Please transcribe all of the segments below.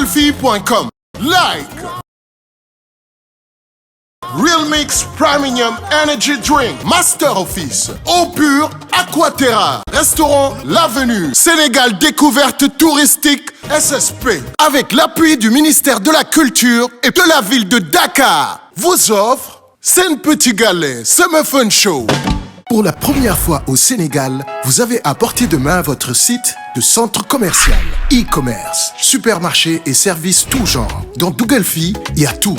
dougalfille.com. Like Real Mix Premium Energy Drink, Master Office, Eau Pure, Aquaterra, Restaurant L'Avenue, Sénégal Découverte Touristique, SSP, avec l'appui du ministère de la Culture et de la ville de Dakar, vous offre Sen Petit Galet Summer Fun Show. Pour la première fois au Sénégal, vous avez à portée de main votre site de centre commercial, e-commerce, supermarché et services tout genre. Dans Dougalfille, il y a tout.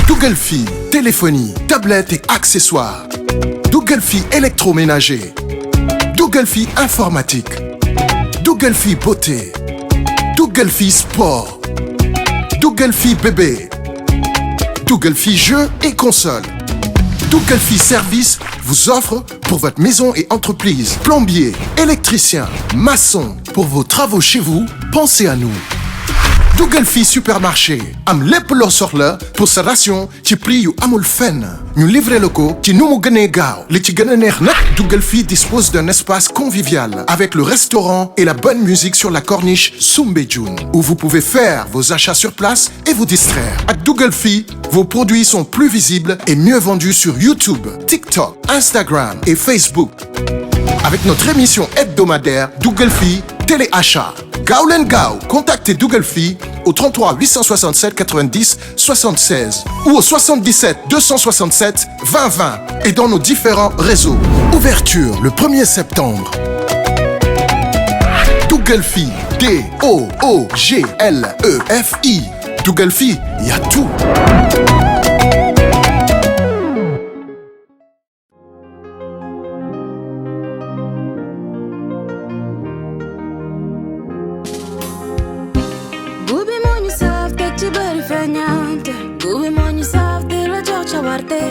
Dougalfille, téléphonie, tablettes et accessoires. Dougalfille électroménager. Dougalfille informatique. Dougalfille beauté. Dougalfille sport. Dougalfille bébé. Dougalfille jeux et consoles. Dougalfille Service vous offre pour votre maison et entreprise, plombier, électricien, maçon, pour vos travaux chez vous, pensez à nous. Dougalfille Supermarché am lépp loo soxla pour sa ration ci prix yu amul fenn ñu livré le ko ci nu mu gënee gaaw li ci gën a neex nag Dougalfille dispose d'un espace convivial avec le restaurant et la bonne musique sur la corniche Soumbédioune où vous pouvez faire vos achats sur place et vous distraire. Ak Dougalfille, vos produits sont plus visibles et mieux vendus sur YouTube, TikTok, Instagram et Facebook. Avec notre émission hebdomadaire Dougalfille Téléachat. Gaaw leen gaaw, contactez Dougalfille au 33 867 90 76 ou au 77 267 20 20 et dans nos différents réseaux. Ouverture le 1er septembre. Dougalfille, D-O-O-G-L-E-F-I. Dougalfille, il y a tout. Gubi moo ñu saaf di la jox cawarte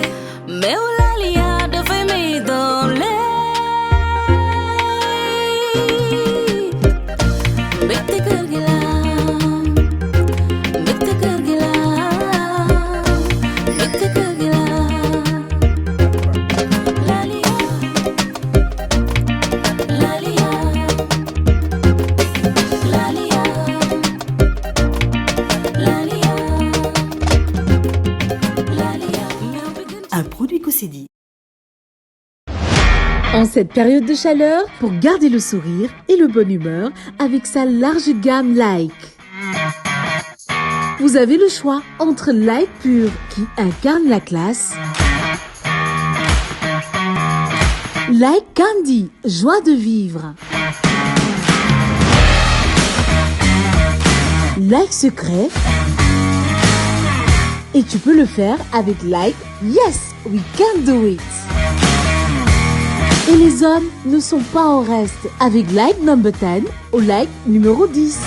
meew Laliya dafay may doole mbégte kër gi la mbégte kër gi la mbégte kër gi la Laliya Laliya Laliya Laliya. Un produit Cossédi. En cette période de chaleur, pour garder le sourire et le bonne humeur avec sa large gamme Like. Vous avez le choix entre Like Pur qui incarne la classe, Like Candy, joie de vivre, Like Secret, et tu peux le faire avec Like Yes, we can do it. Et les hommes ne sont pas en reste avec Like number 10 ou Like numéro 10.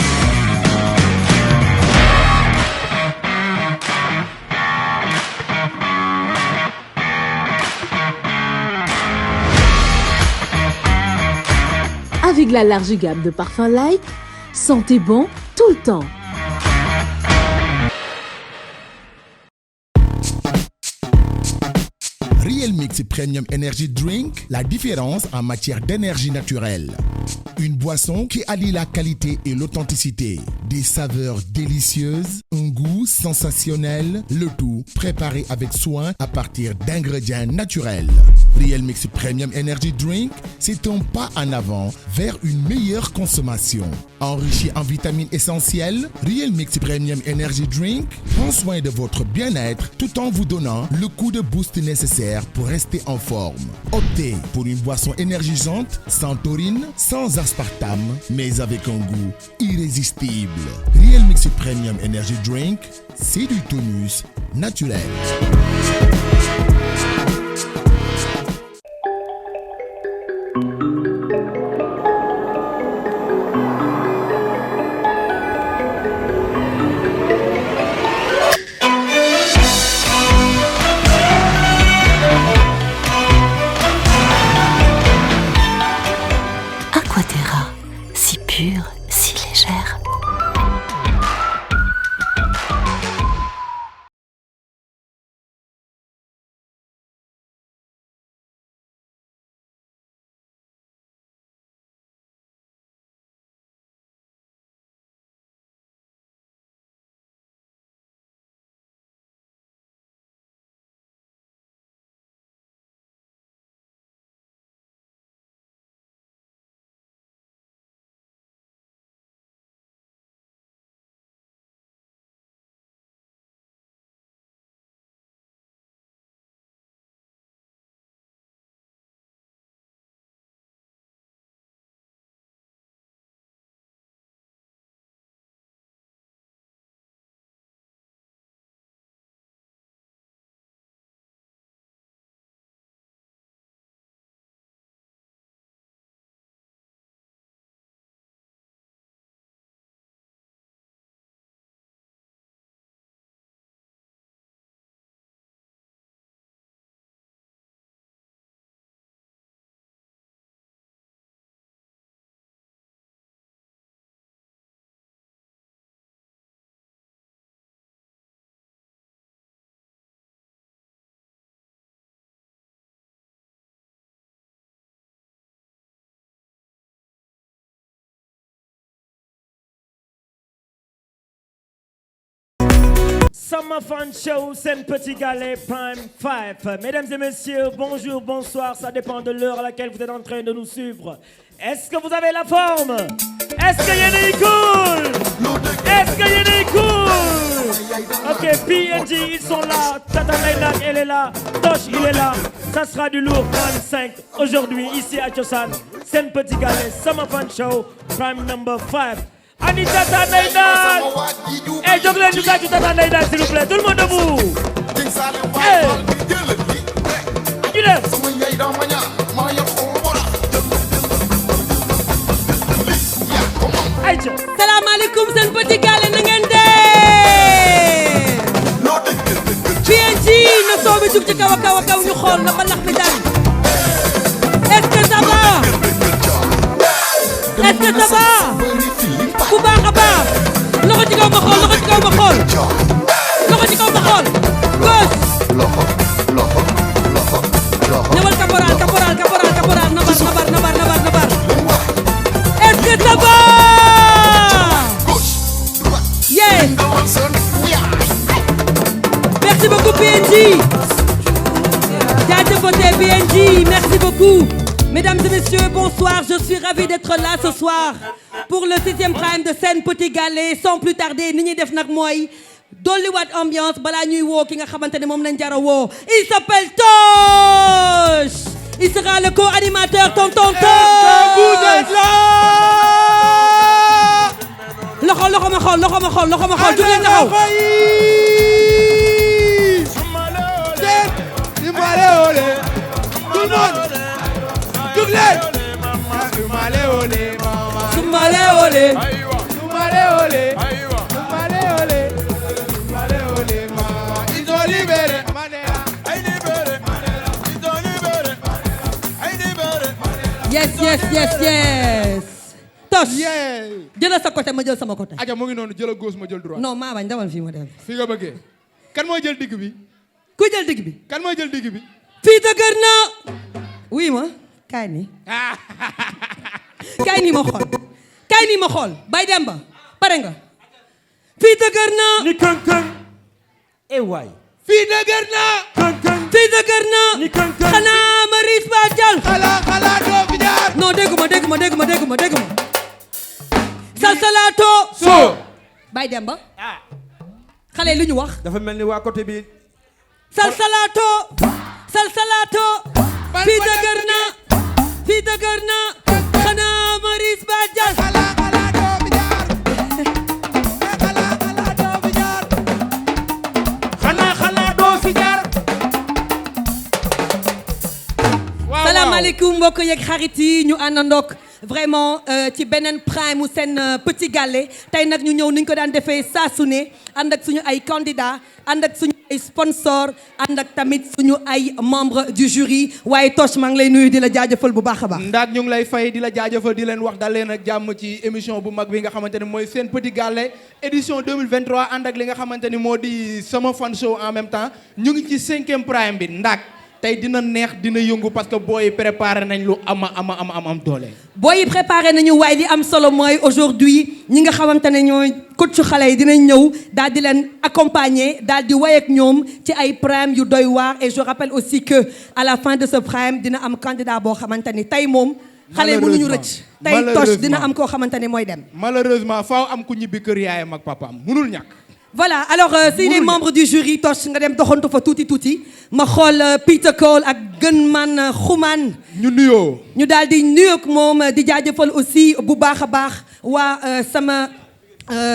Avec la large gamme de parfums Like, sentez bon tout le temps. Real Mix Premium Energy Drink, la différence en matière d'énergie naturelle. Une boisson qui allie la qualité et l'authenticité. Des saveurs délicieuses, un goût sensationnel, le tout préparé avec soin à partir d'ingrédients naturels. Real Mix Premium Energy Drink, c'est un pas en avant vers une meilleure consommation. Enrichi en vitamines essentielles, Real Mix Premium Energy Drink prend soin de votre bien-être tout en vous donnant le coup de boost nécessaire pour rester en forme. Optez pour une boisson énergisante, sans taurine, sans aspartame, mais avec un goût irrésistible. Real Mix Premium Energy Drink, c'est du tonus naturel. Aquaterra, si pure, si légère. Summer Fun Show, Sen Petit Galet Prime 5. Mesdames et messieurs, bonjour, bonsoir, ça dépend de l'heure à laquelle vous êtes en train de nous suivre. Est-ce que vous avez la forme? Est-ce que y'en est cool? Est-ce que y'en est cool? Ok, PNG, ils sont là. Tata Naina, elle est là. Tosh, il est là. Ça sera du lourd, Prime 5. Aujourd'hui, ici à Tiosan, Sen Petit Galet, Summer Fun Show, Prime number 5. Anita Tata Naina. Hey, Joglen, du gars du Tata Naina, s'il vous plaît. Tout le monde debout. Hey. Dis-le. salaamaaleykum seen petit gallé na ngeen dee. PNG na soo bi jug ci kaw a kaw a kaw ñu xool na ba lax mi dal. Est-ce que ça va? Est-ce que ça va? bu baax a baax. loxo ci kaw ma xool loxo ci kaw ma xool. loxo ci kaw ma xool. gauche. ñëwal caporal caporal caporal caporal nabar nabar nabar nabar. Est-ce que ça va? Yes. Merci beaucoup PNJ. Jaajëfate PNJ, merci beaucoup. Mesdames et messieurs, bonsoir. Je suis ravie d'être là ce soir pour le 6e prime de Sen Petit Galet. Sans plus tarder, ni ñuy def nag mooy dolliwaat ambiance balaa ñuy woo ki nga xamante ne moom lañ jar a woo. Il s'appelle Tosh. Il sera le co-animateur Tonton Tosh. Vous êtes là? loxo loxo ma xool loxo ma xool loxo ma xool jóg leen taxaw. tout le monde jóg leen. Sumale ole. Sumale ole. Ils ont libéré. Yes, yes, yes, yes. Tosh. jëlal sa côté ma jël sama côté. aja mu ngi noonu jëlal gauche ma jël droit. non maa bañ dawal fii ma dem. fii nga bëggee. kan mooy jël digg bi. ku jël digg bi. kan mooy jël digg bi. fii dëgër na. oui ma kaay nii. kaay nii ma xool. kaay nii ma xool. Baye Demba pare nga. fii dëgër na. ni kën-kën. eh waay. fii dëgër na. kën-kën. fii dëgër na. ni kën-kën. xanaa ma riis ba jàll. xalaat doo fi jaar. non dégguma. Salsalato. so. Baye Demba. xale lu ñu wax. dafa mel ni waa côté bi. Salsalato. fii dëgër na. fii dëgër na. xanaa ma riis ba jàll. xalaat doo fi jaar. xalaat doo fi jaar. salaamaaleykum mbokk yeeg xarit yi ñu àndandoog vraiment ci beneen prime mu seen Petit Galet tey nag ñu ñëw ni ñu ko daan defee saa su ne ànd ak suñu ay candidats ànd ak suñu ay sponsors ànd ak tamit suñu ay membres du jury waaye Toch maa ngi lay nuyu di la jaajëfal bu baax a baax. ndax ñu ngi lay fay di la jaajëfal di leen wax dal leen ak jàmm ci émission bu mag bi nga xamante ne mooy Sen Petit Galet édition 2023 ànd ak li nga xamante ni moo di Summer Fun Show en même temps ñu ngi ci 5e prime bi ndax. tey dina neex dina yëngu parce que booy préparé nañ lu am doole. booy préparé nañu waaye li am solo mooy aujourd'hui ñi nga xamante ne ñooy coach xale yi dinañ ñëw daal di leen accompagner daal di way ak ñoom ci ay prime yu doy waar et je rappelle aussi que à la fin de ce prime dina am candidat boo xamante ni tey moom. xale yi mënuñu rëcc. tey Toch dina am koo xamante ni mooy dem. malheureusement faaw am ku ñibbi kër yaayam ak papaam mënul ñàkk. voilà alors si les membres du jury Toch nga dem doxantu fa tuuti ma xool Peter Cole ak gën man xumaan ñu nuyoo ñu daal di nuyoog moom di jaajëfal aussi bu baax a baax waa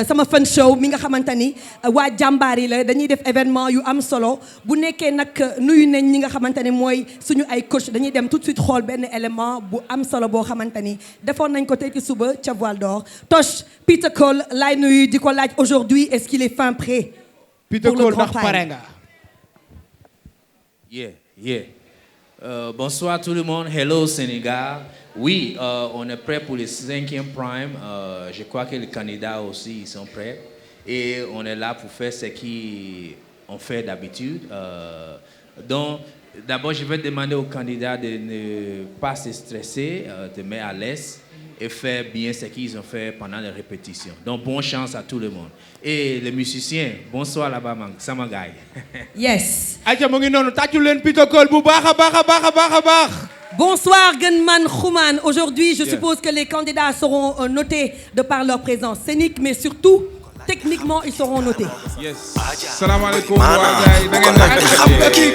sama fun show mi nga xamante ni waa jàmbaar yi la dañuy def événement yu am solo bu nekkee nag nuyu nañ ñi nga xamante ni mooy suñu ay coach dañuy dem tout de suite xool benn élément bu am solo boo xamante ni defoon nañ ko tey ci suba ca Voile d'Or Toch Peter Cole laay nuyu di ko laaj aujourd'hui est-ce qu'il est fin prêt Peter Cole ndax pare nga. Bonsoir tout le monde. Hello Sénégal. Oui, on est prêt pour le 5e prime. Je crois que les candidats aussi ils sont prêts. Et on est là pour faire ce qu'on fait d'habitude. Donc, D'abord, je vais demander aux candidats de ne pas se stresser, de mettre à l'aise et faire bien ce qu'ils ont fait pendant les répétitions. Donc, bonne chance à tout le monde. Et les musiciens, bonsoir là-bas, Samagay. Yes. ayca mu ngi noonu tàccu leen protocole bu baax a baax. Bonsoir Gunman Khouman. Aujourd'hui, je suppose que les candidats seront notés de par leur présence scénique, mais surtout, techniquement, ils seront notés. Yes. Salaamaaleykum waa gars yi da ngeen def.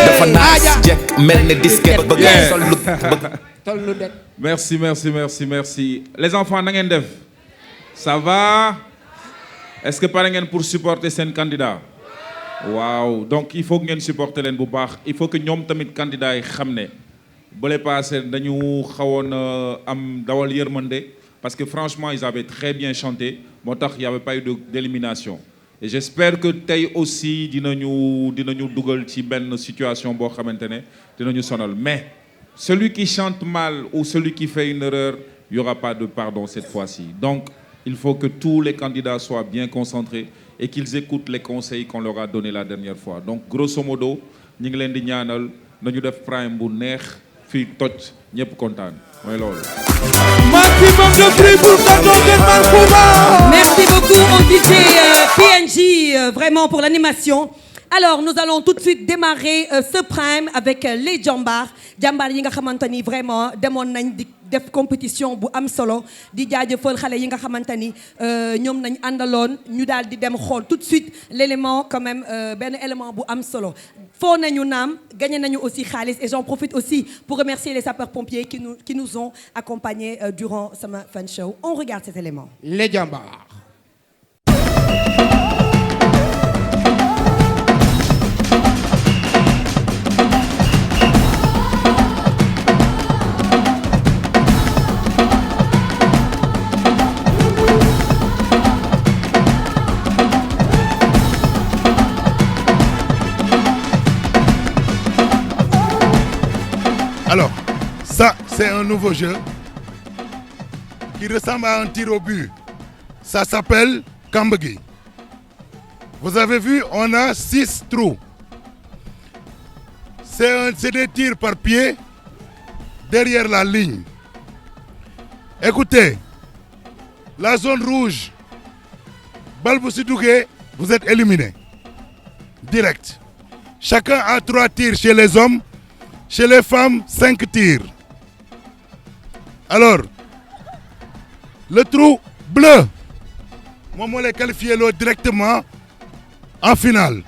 dafa naas jekk mel ne disquette bëgg sol lu det. Merci. Les enfants na ngeen def. Ça va? Est-ce que pare ngeen pour supporter seen candidat? Waaw, donc il faut que ngeen supporter leen bu baax. Il faut que ñoom tamit candidats yi xam ne bële passé dañu xawoon am dawal yërmande parce que franchement ils avaient très bien chanté moo tax il n'y avait pas eu d'élimination. Et j'espère que tey aussi dinañu dugal ci benn situation boo xamante ne dinañu sonal. Mais celui qui chante mal ou celui qui fait une erreur, il n'y aura pas de pardon cette fois-ci. Donc il faut que tous les candidats soient bien concentrés et qu'ils écoutent les conseils qu'on leur a donnés la dernière fois. Donc grosso modo ñu ngi leen di ñaanal nañu def prime bu neex fii toj ñëpp kontaan mooy loolu. Maximum de prix pour Tonton Gunman Khouman. Merci beaucoup au DJ PNJ vraiment pour l'animation. Alors nous allons tout de suite démarrer ce prime avec les Jambar yi nga xamante ni vraiment demoon nañ di def compétition bu am solo di jaajëfal xale yi nga xamante ni ñoom nañ àndaloon ñu daal di dem xool tout de suite l'élément quand même benn élément bu am solo foo nañu naam gagné nañu aussi xaalis et j'en profite aussi pour remercier les sapeurs-pompiers qui nous ont accompagnés durant sama fan show. On regarde cet élément. Les Jambar. Alors, ça, c'est un nouveau jeu qui ressemble à un tir au but. Ça s'appelle Kambagi. Vous avez vu, on a 6 trous. C'est des tirs par pied derrière la ligne. Écoutez, la zone rouge, balle bu si duggee, vous êtes éliminé. Direct. Chacun a 3 tirs chez les hommes. Chez les femmes, 5 tirs. Alors, le trou bleu, moom moo lay qualifié loo directement en finale.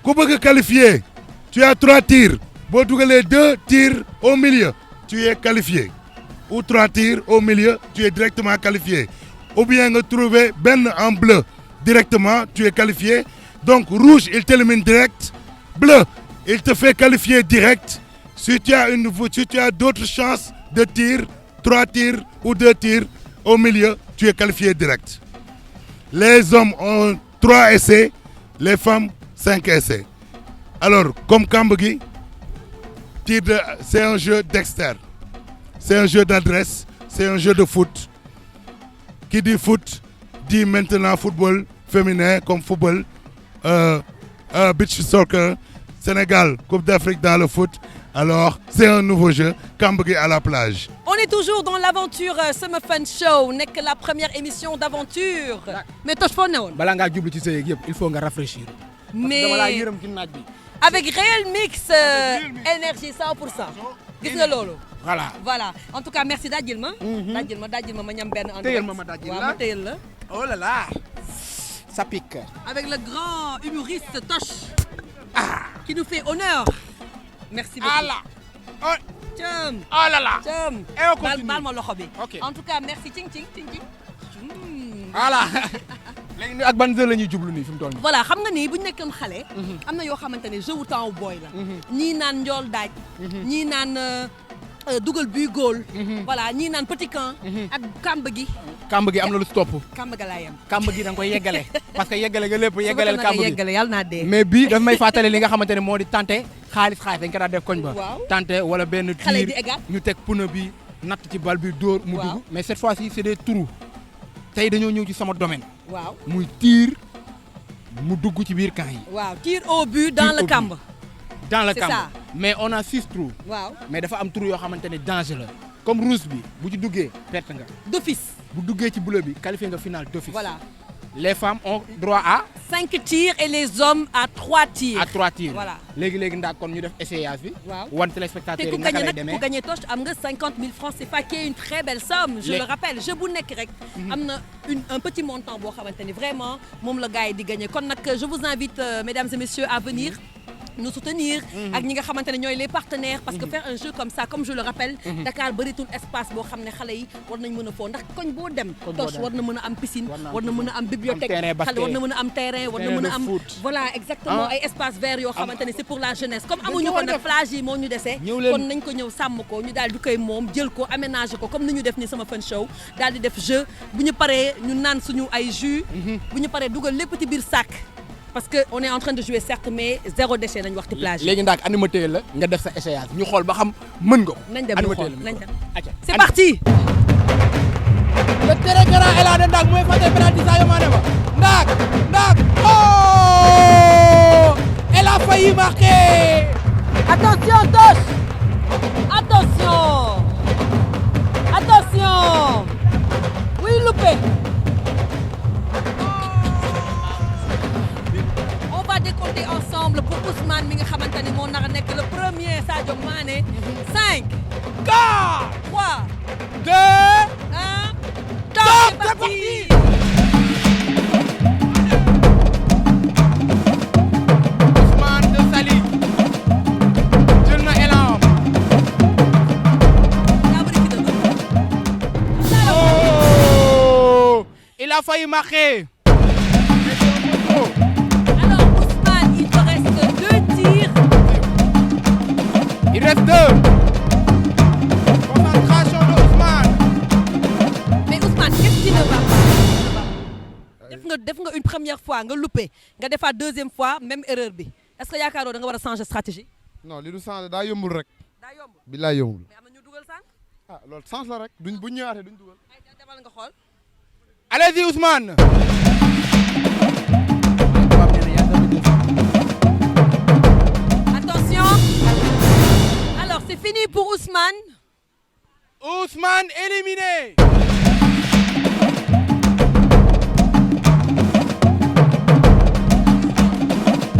Ku bëgg qualifié, tu as 3 tirs. Boo dugalee 2 tirs au milieu, tu es qualifié. Ou 3 tirs au milieu, tu es directement qualifié. Ou bien nga trouver benn en bleu directement, tu es qualifié. Donc rouge, il t'élimine direct. Bleu, il te fait qualifier direct. Si tu as d'autres chances de tir, 3 tirs ou 2 tirs au milieu, tu es qualifié direct. Les hommes ont 3 essais, les femmes 5 essais. Alors, comme Kambagi, c'est un jeu d'externe, c'est un jeu d'adresse, c'est un jeu de foot. Qui dit foot, dit maintenant football féminin comme football, beach soccer, Sénégal, Coupe d'Afrique dans le foot. Alors, c'est un nouveau jeu, Kambagi à la plage. On est toujours dans l'aventure Summer Fun Show, nekk la première émission d'aventure. Mais toj foo newoon. Bala ngaa jublu ci sa yëg yëpp il faut nga rafraîchir. Mais dama laa yërëm ci naaj bi. Avec Réel Mix énergie 100%. Gis nga loolu. Voilà. En tout cas, merci dajil ma. Dajil ma ñam benn. Téyel ma dajil la. Waaw ma téyel la. Oh là là. Ça pique. Avec le grand humoriste Toch. Qui nous fait honneur. Merci beaucoup. Oh. Thiam. Oh là là. Thiam. Et on continue. Baal ma loxo bi. Ok. En tout cas, merci. Ting. Voilà. léegi ak ban jeu la ñuy jublu nii fi mu toll nii. Voilà xam nga ni bu ñu nekkoon xale. am na yoo xamante ne jeu wu temps booy la. ñii naan njool daaj. ñii naan dugal buy góol. voilà ñii naan petit camp. ak kàmb gi. kàmb gi am na lu si topp. kàmb ga laa yem. kàmb gi da nga koy yeggale. parce que yeggale nga lépp yeggaleel kàmb gi yeggale yàlla naa dee. mais bii daf may fàttali li nga xamante ne moo di tante xaalis dañ ko daan def koñ ba. waaw tante wala benn xale di tiir égal. ñu teg pneu bi natt ci bal bi dóor mu dugg. mais cette fois-ci c'est des trous. tey dañoo ñëw ci sama domaine. waaw muy tiir mu dugg ci biir camp yi. waaw tir au but dans le camp. dans le C'est camp. ça. Mais on a 6 trous. waaw mais dafa am trou yoo xamante ne danger la comme rouge bi bu ci duggee perte nga. d'office. bu duggee ci bleu bi qualifié nga final d'office. Voilà. Les femmes ont droit à. 5 tirs et les hommes à 3 tirs. À 3 tirs. Voilà. léegi ndax kon ñu def essayage bi. waaw wan te téléspectateur ku yi naka gagné lay nag demee. ku gagné toche am nga 50 000 francs CFA qui est une très belle somme. Je Les- le rappelle jeu bu nekk rek. am na un petit montant boo xamante ni vraiment moom la gars yi di gagné kon nag je vous invite mesdames et messieurs à venir. nous soutenir ak ñi nga xamante ne ñooy les partenaires parce que faire un jeu comme ça comme je le rappelle Dakar bëritul espace boo xam ne xale yi war nañ mën a foo ndax koñ boo dem toche war na mën a am piscine war na mën a am bibliothèque xale war na mën a am terrain war na mën a am voilà exactement ay espace vert yoo xamante ne c'est pour la jeunesse comme amuñu ko nag plage yi moo ñu desee kon nañ ko ñëw sàmm ko ñu daal di koy moom jël ko aménager ko comme ni ñu def ni sama fun show daal di def jeu bu ñu paree ñu naan suñu ay jus bu ñu paree dugal lépp ci biir sac parce que on est en train de jouer certes mais zéro déchet nañu wax ci plage yi. léegi ndax animateur la nga def sa essayage ñu xool ba xam mën nga ko. nañ dem ñu xool nañ dem. c'est parti. le très grand élan de Ndak mooy fàtte penalty Sadio Mané ba Ndak oh elle a failli marquer. Attention Toch. Attention. Oui loupé. On va décompter ensemble pour Ousmane mi nga xamante ni moo nar a nekk le premier Sadio Mané. 5 4 3 2 1 top c'est parti. Ousmane de Saly jël na élan. Oh il a failli marquer. Il te reste 2 tirs. Il reste 2. Concentration de Ousmane. Mais Ousmane, qu'est-ce qui ne va pas? def nga une première fois nga loupé nga defaat deuxième fois même erreur bi est-ce que yaakaaroo da nga war a changer stratégie. non li du changer daa yombul rek. daa yomb billaay yombul. mais am na ñu dugal sànq. ah loolu chance la rek duñ bu ñëwaatee duñ dugal. demal nga xool. Allez-y Ousmane. Attention. Alors c'est fini pour Ousmane. Ousmane éliminé.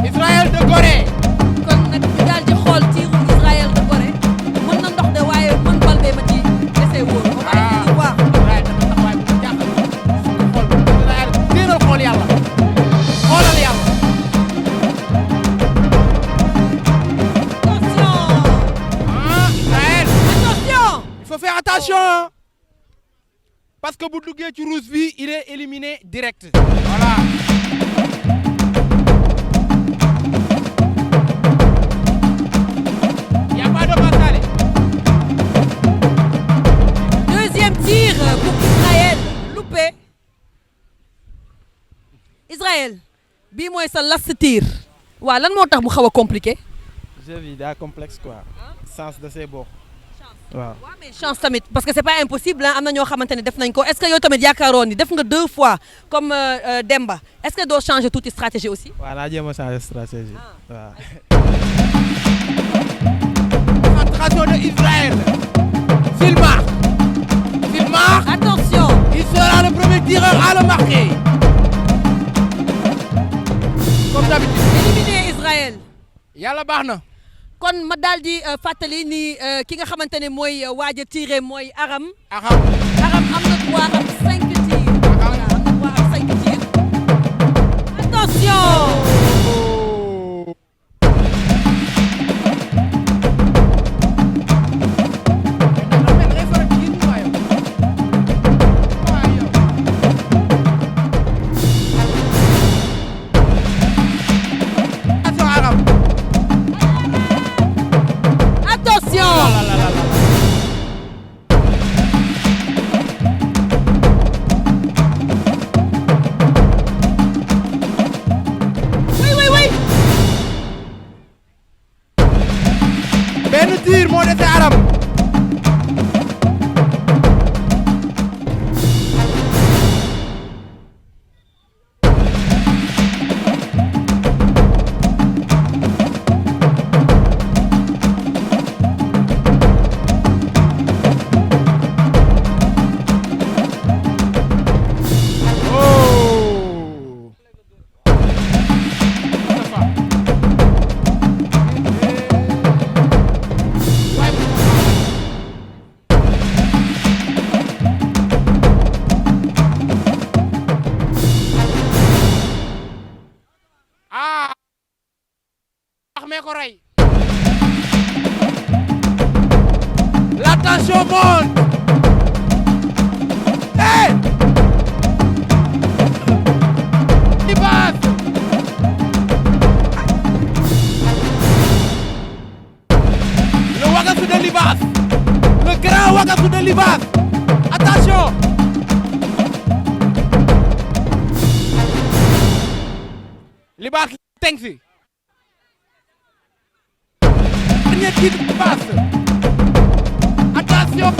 Israël de Gorée. kon nag ñu daal di xool tiiru Israël de Gorée mën na ndox de waaye mën bal bee ma ci dese wóor. on va essayer de voir. Téeral xool yàlla. xoolal yàlla. Israël. Attention. Il faut faire attention. Parce que bu duggee ci rouge bi il est éliminé direct. Voilà. Il y a pas de bataille. Deuxième tir pour Israël loupé. Israël bii mooy sa last tir. waaw lan moo tax mu xaw a compliqué. jeu bi daa complexe quoi. sens da see bokk. waaw. mais chance tamit parce que c'est pas impossible am na ñoo xamante ne def nañ ko est-ce que yow tamit yaakaaroon ni def nga 2 fois comme Demba est-ce que doo changer toute stratégie aussi. waaw naa jéem a changer stratégie. waaw. Concentration de Israël. Filmar. Attention. Il sera le premier tireur à le marquer. Comme d'habitude. Éliminé Israël. Yàlla baax na. kon ma daal di fàttali ni ki nga xamante ne mooy waaj a tiré mooy Aram. Aram am na droit am 5 tirs. voilà am na droit am 5 tirs. attention. benn tir moo dese Aram. mee ko rey. La tension monte. Hey! Libaas. Le Ouagassou de Libaas. Le grand Ouagassou de Libaas. Attention. Libaas teng si. Dernier tir qui passe. Attention.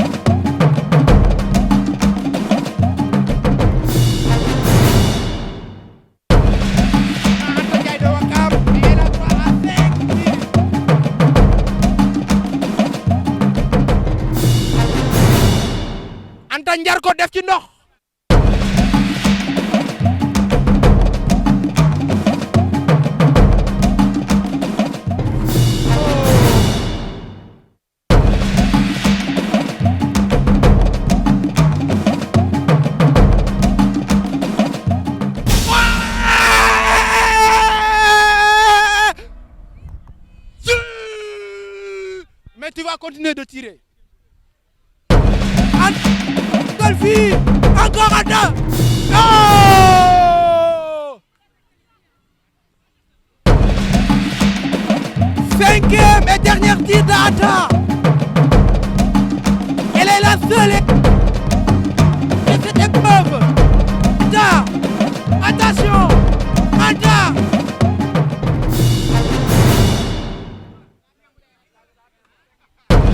Anta Ndiaye de Ouakam et la 3 à 5 tirs. Anta njar ko def ci ndox. Mais tu vas continuer de tirer. Golfi, encore un deux. Oh! Cinquième et dernière tir d'Anta. Elle est la seule de cette épreuve. Anta, attention, Anta.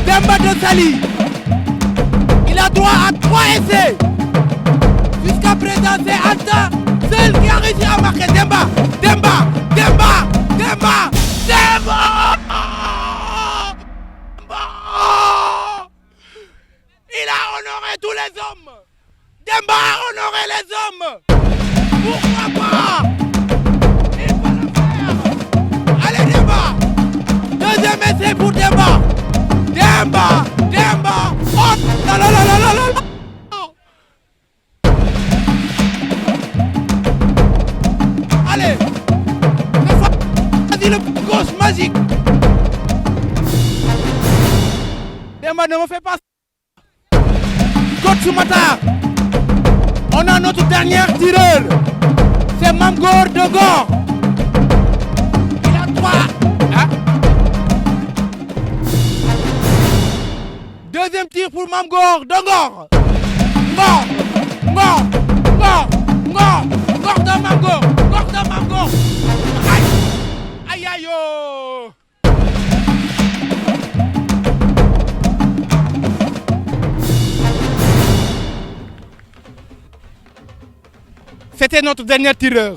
Demba de Sali, il a droit à 3 essais. Jusqu'à présent, c'est Anta seul qui a réussi à marquer. Demba, Demba, Demba, Demba, Demba. Il a honoré tous les hommes. Demba a honoré les hommes. Pourquoi pas? Il peut le faire. Allez Demba. Deuxième essai pour Demba. Demba, Demba, oh la la la la la la. Allez, vas-y le gauche magique. Demba ne me fais pas. Coach Soumata, on a notre dernier tireur. C'est Mamgor de Gor. Il a 3. Hein? Deuxième tir pour Mamgor, Dongor. Ngor, Ngor, Ngor, Ngor, Ngor de Mamgor, Ngor de Mamgor. Aïe, aïe, aïe, oh. C'était notre dernier tireur.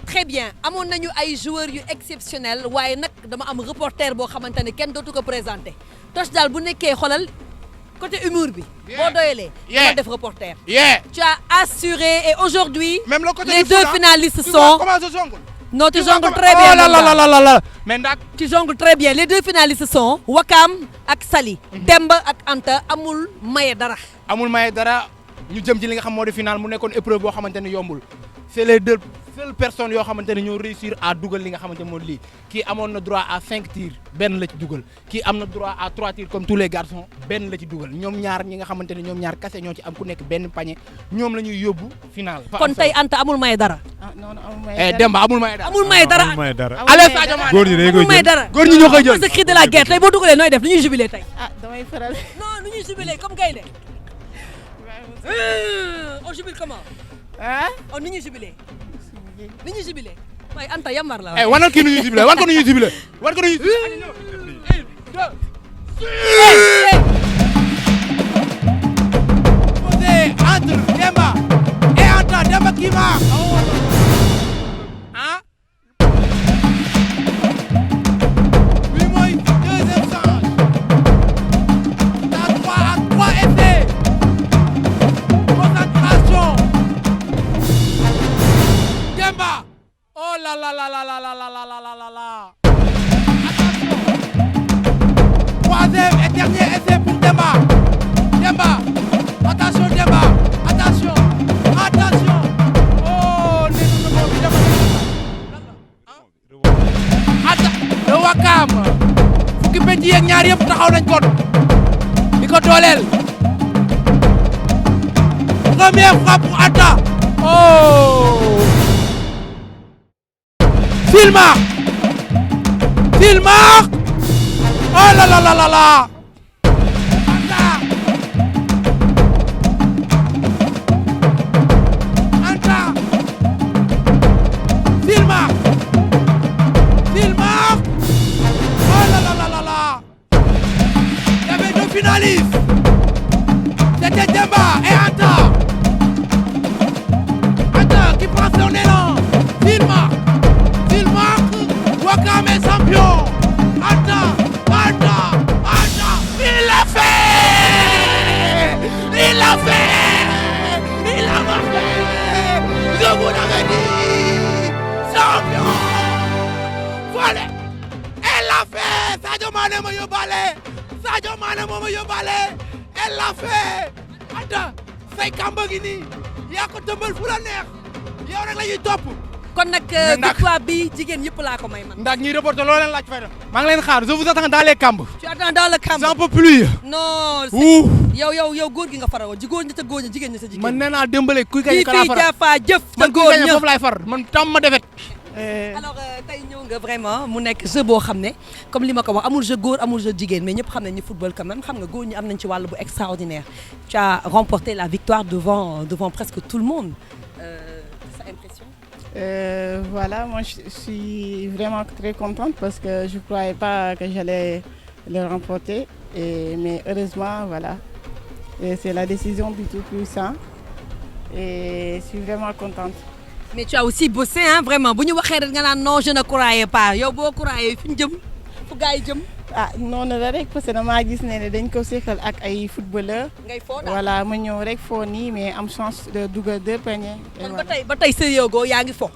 Très bien amoon nañu ay joueurs yu exceptionnels waaye nag dama am reporter boo xamante ne kenn dootu ko présenté Toch daal bu nekkee xolal côté humour bi. boo doyalee. dama def reporter. Tu as assuré et aujourd'hui. Même le côté les du deux foot, finalistes tu sont. vois comment je jongle? Non, tu vois jongles comment- très bien. Oh là là mon gars. là là là. Mais nag. Tu jongles très bien les deux finalistes sont. Wakam ak Sali. Demba ak Anta amul maye dara. amul maye dara ñu jëm ci li nga xam moo di final mu nekkoon épreuve boo xamante ne yombul c'est les deux seules personnes yoo xamante ne ñoo réussir à dugal li nga xamante ne moo di lii kii amoon na droit à 5 tirs benn la ci dugal kii am na droit à 3 tirs comme tous les garçons benn la ci dugal ñoom ñaar ñi nga xamante ne ñoom ñaar kase ñoo ci am ku nekk benn panier ñoom la ñuy yóbbu final. kon tey Anta amul maye dara. Demba amul maye dara. amul maye dara. Allez Sadio Mané. góor ñi dañu koy amul maye jël dara. góor ñi ñoo koy jël. c'est le cri de la guerre tey boo dugalee nooy def lu ñuy jubilé tey. ah damay faral. non nu ñuy jubilé comme gaynde. on jubile comment. ah. on nu ñuy jubilé. ni ñuy jubilé. waaye Anta yambar la. wanal kii nu ñuy jubilé wan ko nu ñuy jubilé wan ko nu ñuy posé entre Demba et Anta Demba qui marque. Hein? Lui mooy deuxième change. T'as 3 essais. Concentration. Demba. Oh là là là là là là là là là là là. Attention. Troisième et dernier essai pour Demba. Demba. Attention Demba. Attention. Attention. Oh, Wakaam fukki penc yeeg ñaar yëpp taxaw nañ kon di ko dooleel première frappe pour Anta oh Silmark oh la la la la la Anta Silmark oh la la la la la il y avait deux finalistes c'était Demba et Anta qui prend son élan Silmark Wakaam est champion Anta il l'a fait je vous l'avais dit champion voilà elle l'a fait Sadio Mané moo ma yóbbaale elle l'a fait Anta say kamba gi nii yaa ko tëmbal fu la neex yow rek la ñuy topp kon nag victoire bi jigéen yëpp laa ko may man. ndax ñi reporter loo leen laaj fay na. maa ngi leen xaar je vous attends dans les camps. tu attends dans le camp. j'en peux plus. non. yow góor gi nga faral woon góor ñi te góor ñi jigéen ñi sa jigéen. man nee naa démbale kuy kañ ka laa faral fii Jafa jëf. te góor ña man foofu laay far man tam ma defet. alors tey ñëw nga vraiment mu nekk jeu boo xam ne comme li ma ko wax amul jeu góor amul jeu jigéen mais ñëpp xam nañ ni football quand même xam nga góor ñi am nañ ci wàll bu extraordinaire tu as remporté la victoire devant presque tout le monde sa impression. Voilà, moi je suis vraiment très contente parce que je ne croyais pas que j'allais le remporter. Mais heureusement, voilà, c'est la décision du Tout-Puissant et je suis vraiment contente. Mais tu as aussi bossé, hein, vraiment. Si tu as dit non, je ne croyais pas. Si tu croyais, tu jëm. Ah non rek parce que dama gis ne dañ ko sékkal ak ay footballeur voilà ma ñëw rek foo nii mais am chance de dugal 2 paniers. ba tey sérieux go yaa ngi fo.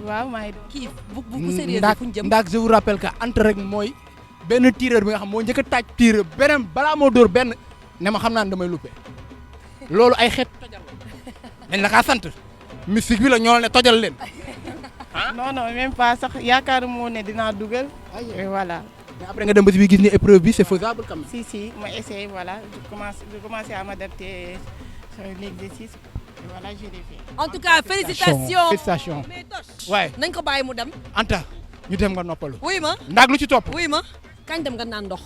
waaw maa ngi doon kii bu sérieux fu ñu jëm. ndax je vous rappelle que Anta rek mooy benn tireur bi nga xam moo njëkk a taaj tireur beneen balaa moo dóor benn ne ma xam naa ne damay luppe loolu ay xeet tojal dañ la kaa sant mystique bi la ñoo ne tojal leen. non même pas sax yaakaaruma woon ne dinaa dugal voilà. mais après nga dem ba ci bi gis ni épreuve bi c'est faisable quand même. Si ma essayé voilà je commence à m'adapter sur l'exercice et voilà je l'ai fait. En tout cas félicitations. mais Toch. waay nañ ko bàyyi mu dem. Anta ñu dem nga noppalu. wuy ma ndax lu ci topp. wuy ma kañ dem nga naan ndox.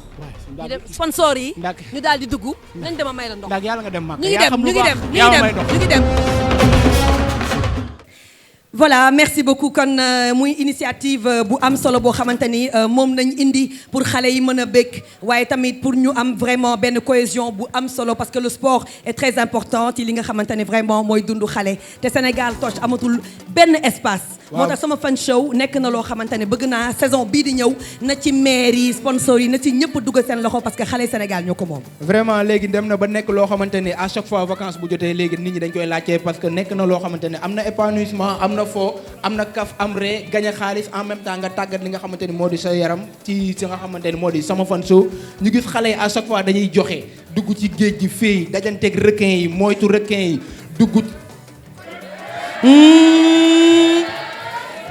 ñu dem sponsor yi. ñu daal di dugg nañ dem a may la ndox. ndax yàlla nga dem mag. ñu ngi dem. Voilà, merci beaucoup kon muy initiative bu am solo boo xamante ni moom nañ indi pour xale yi mën a bëgg waaye tamit pour ñu am vraiment benn cohésion bu am solo parce que le sport est très important ci li nga xamante ne vraiment mooy dundu xale te Sénégal Toch amatul benn espace. moo tax sama fan show nekk na loo xamante ne bëgg naa saison bii di ñëw na ci maire yi sponsor yi na ci ñëpp dugg seen loxo parce que xale Sénégal ñoo ko moom. vraiment léegi dem na ba nekk loo xamante ne à chaque fois vacances bu jotee léegi nit ñi dañ koy laajte parce que nekk na loo xamante ne am na épanouissement am na foo am na kaf am ree gañ a xaalis en même temps nga tàggat li nga xamante ni moo di sa yaram ci si nga xamante ni moo di sama fan show ñu gis xale yi à chaque fois dañuy joxe dugg ci géej gi fii dajanteeg requin yi moytu requin yi dugg.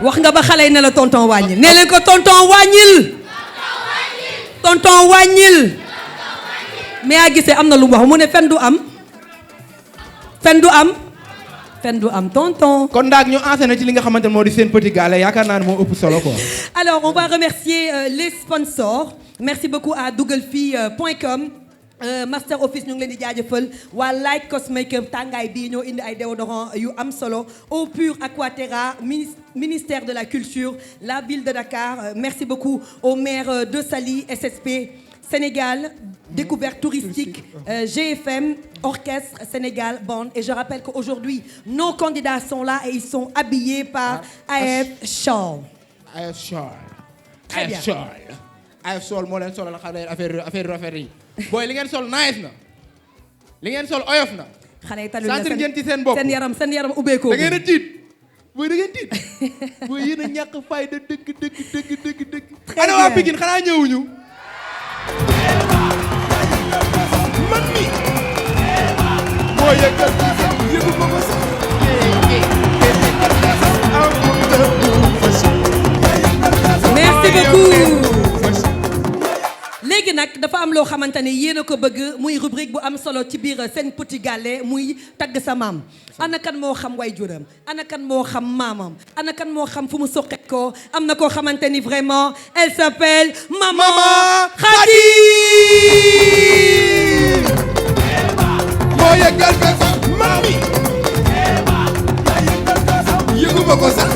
wax nga ba xale yi ne la tonton wàññil nee leen ko tonton wàññil. tonton wàññil. mais a gisee am na lu mu wax mu ne fen du am. fen du am tonton. kon ndax ñu enseigné ci li nga xamante ne moo di seen petit gallé yaakaar naa ne moo ëpp solo quoi. alors on va remercier les sponsors merci beaucoup à dougalfi.com Master Office ñu ngi leen di jaajëfal waa Light Cosmakeup tàngaay bii ñoo indi ay déodorant yu am solo Eau Pure Aquaterra ministère de la culture la ville de Dakar merci beaucoup au maire de Saly SSP Sénégal découverte touristique GFM Orchestre Sénégal Band et je rappelle qu'aujourd'hui nos candidats sont là et ils sont habillés par AF Shawl. AF Shawl. Très bien. AF Shawl moo leen solal affaire yi. booy li ngeen sol nice na li ngeen sol oyof na. xale yi talul la ngeen ci seen bopp seen yaram ubbeekoo. da ngeen a tiit booy da ngeen tiit booy yéen a ñàkk fayda dëgg. ana waa Pikine xanaa ñëwuñu. man mi. booy yëgal yëgu ko ko sax. merci beaucoup. nag dafa am loo xamante ne yéen a ko bëgg muy rubrique bu am solo ci biir seen petit gallé muy tagg sa maam ana kan moo xam way juram ana kan moo xam maamam ana kan moo xam fu mu soqe ko am na koo xamante ni vraiment elle s'appelle Maman Khady moo yëgal ko sax mami yëguma ko sax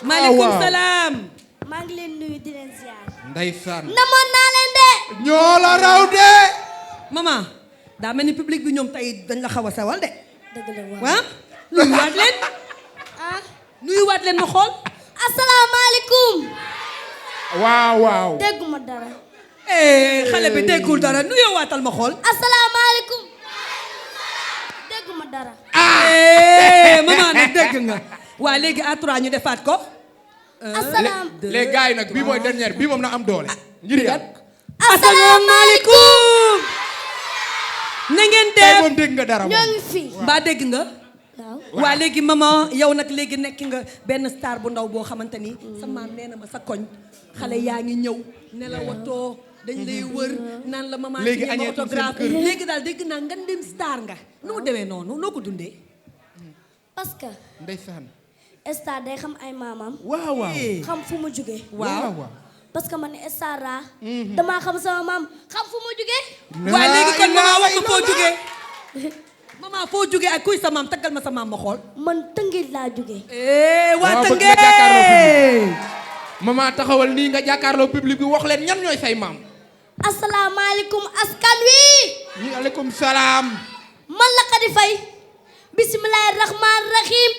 maaleykum salaam. maa ngi leen nuyu di leen ziar. ndeysaan. namoon naa leen de. ñoo la raw de. maman daa mel ni public bi ñoom tey dañ la xaw a sawal de. dëgg la waaw. nuyuwaat leen. nuyuwaat leen ma xool. asalaamaaleykum. waaw waaw. dégguma dara. xale bi déggul dara nuyuwaatal ma xool. asalaamaaleykum. dégguma dara. maman nag dégg nga. waa léegi à 3 ñu defaat ko. les gars yi nag bii mooy dernière bii moom na am doole. ngir yàlla. asalaamaaleykum. na ngeen def moom dégg nga dara moom. ñoo ngi fi. mbaa dégg nga. waaw. waa léegi maman yow nag léegi nekk nga benn star bu ndaw boo xamante ni. sa maam nee na ma sa koñ. xale yaa ngi ñëw. ne la watoo dañ lay wër naan la maman. léegi añee autographe léegi daal dégg naa nga dem star nga. nu mu demee noonu noo ko dundee. parce que. ndeysaan. star day xam ay maamam. waaw waaw. xam fu mu jugee. waaw. parce que man star laa. damaa xam sama maam xam fu mu jugee. waaye léegi kon maman wax ma foo jugee. maman foo jugee ak kuy sa maam taggal ma sa maam ma xool. man Tëngéej laa jugee. waa Tëngéej. maman taxawal nii nga jàkkaarloo public bi wax leen ñan ñooy say maam. asalaamaaleykum askan wi. waaleykum salaam. man la Khady Faye. bisimilahi rahmaani rahim.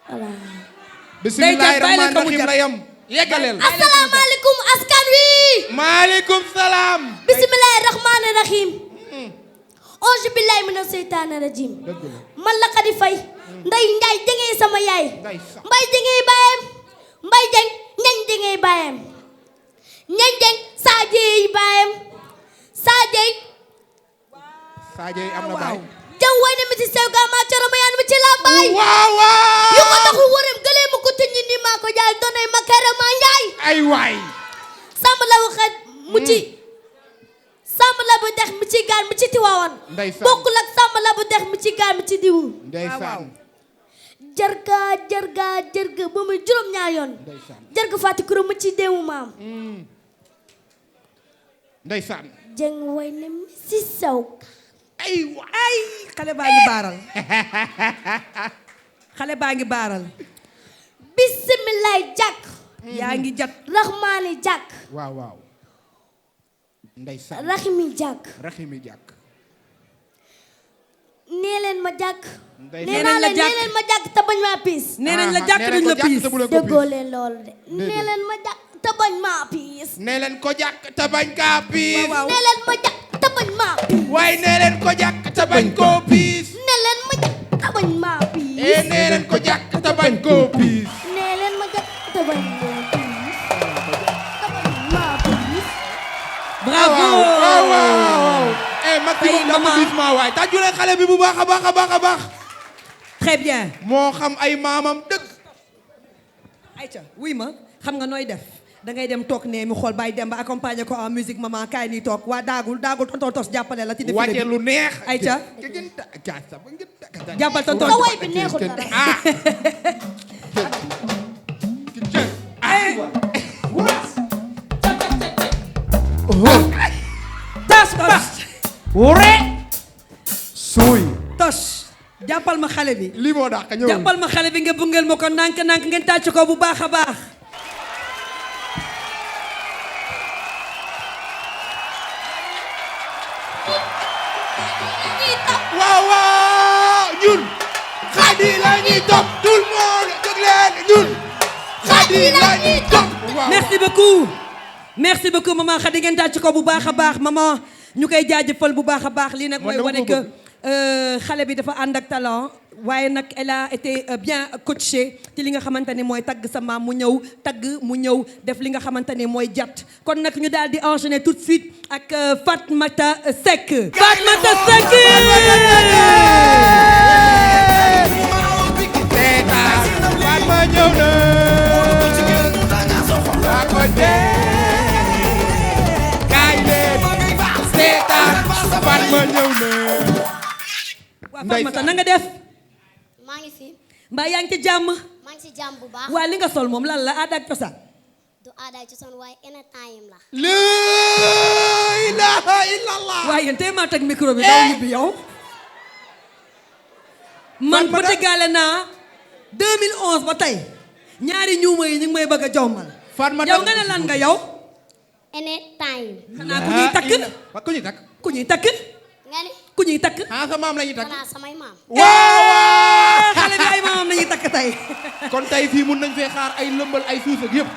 voilà. bisimilahi rahmaani rahim la yam. yeggaleel. asalaamaaleykum askan wi. maaleykum salaam. bisimilahi rahmaani rahim. auzu billahi mina seytaani rajim. man la Khady Faye. nday Njaay jëngee sama yaay. mbay jëngee baayam. mbay jëng ñañ jëngee baayam. ñañ jëng saa jeey baayam. saa jeey. Sadio am na baay. jaw way na mi ci sew gaa maa coro ma yaan mi ci laa baay. waaw waaw. yu ko taxu wërëm gëlee ma ko tëññi ni maa ko jaay doonay ma kere ma njaay. ay waay. sàmm la waxat mu ci. sàmm la bu dex mi ci gaal mi ci tiwaawan. ndeysaan. bokkul ak sàmm la bu dex mi ci gaal mi ci diwu. ndeysaan. jarga ba muy juróom-ñaar yoon. jarga fàtti kuréel mu ci déewu maam. ndeysaan. jëng way na mi ci sew. ay xale baa ngi baaral. xale baa ngi baaral. bisimilaay jàkk. yaa ngi jàkk. raxmaani jàkk. waaw waaw. ndeysaan. raximi jàkk. raximi jàkk. nee leen ma jàkk. nee nañ la jàkk nee leen ma jàkk te bañ maa piis. nee nañ la jàkk duñ la piis. déggoo leen loolu de. nee leen ma jàkk te bañ maa piis. nee leen ko jàkk te bañ kaa piis. nee leen ma jàkk te bañ maa piis. waaye nee leen ko jàkk te bañ koo piis. nee leen ma jàkk te bañ maa piis. nee leen ko jàkk te bañ koo piis. nee leen ma jàkk te bañ koo piis. te bañ maa piis. bravo. waaw. maximum d'applaudissement waay tàjju leen xale bi bu baax a baax a baax a baax. très bien. moo xam ay maamam dëgg. ayca wuy ma xam nga nooy def da ngay dem toog nee mi xool bàyyi dem ba accompagner ko en musique maman kaay nii toog waa daagul tonton tos jàppale la ci défilé bi wàcce lu neex. ayca jàppal tonton sa way bi neexul dara. tos wure suuy tos jàppal ma xale bi lii moo dàq ñëwal jàppal ma xale bi nga bungeel ma ko ndànk ngeen tàcc ko bu baax a baax. waaw waaw ñun Khady la ñuy topp tout le monde jóg leen ñun Khady la ñuy topp. merci beaucoup maman Khady ngeen tàcc ko bu baax a baax maman ñu koy jaajëfal bu baax a baax lii nag mooy wane que xale bi dafa ànd ak talent waaye nag elle a été bien coachée ci li nga xamante ne mooy tagg sa maam mu ñëw tagg mu ñëw def li nga xamante ne mooy jat kon nag ñu daal di enchaîner tout de suite ak Fatmata Seck. Fatmata Seck. Fatma ñëw na. kaay leen seetaan Fatma ñëw na. waa Fatmata na nga def. maa ngi fi. mbaa yaa ngi ci jàmm. maa ngi ci jàmm bu baax. waa li nga sol moom lan la aada ak cosaan. du aada ak cosaan waaye anytime la. la ilaha illallah. waaye yéen tey maa teg micro bi daw ñibbi yow. man Petit Gallé naa 2011 ba tey ñaari ñuuma yi ñu ngi may bëgg a jommal. yow nga ne lan nga yow. anytime. xanaa ku ñuy takk. ku ñuy takk. ku ñuy takk. nga ne. ku ñuy takk. ah sa maam la ñuy takk. xanaa samay maam. waaw. xale bi ay maamam la ñuy takk tey. kon tey fii mun nañ fee xaar ay lëmbal ay suus ak yëpp.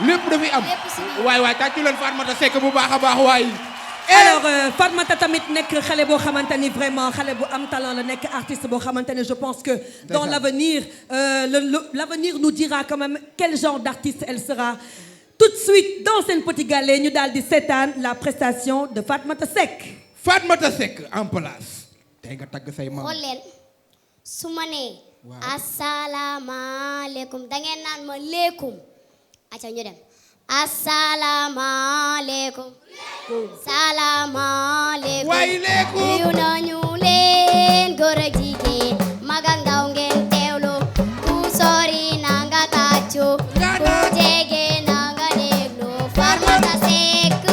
lépp dafay am. waay waay tàccu leen Fatmata Seck bu baax a baax waay. alors Fatmata tamit nekk xale boo xamante ni vraiment xale bu am talent la nekk artiste boo xamante ne je pense que dans l'avenir l'avenir nous dira quand même quel genre d'artiste elle sera. Tout de suite dans Sen Petit Gallé ñu daal di seetaan la prestation de Fatmata Seck. Fatmata Seck en place. tey nga tagg say maam. xool leen su ma nee. asalaamaaleykum da ngeen naan ma leekum. acca ñu dem. asalaamaaleykum. salaamaaleykum. waay leekum. nuyu nañu leen góor ak jigéen mag ak ndaw ngeen teewlu ku sori na nga tàccu ku jege na nga déglu Fatmata Seck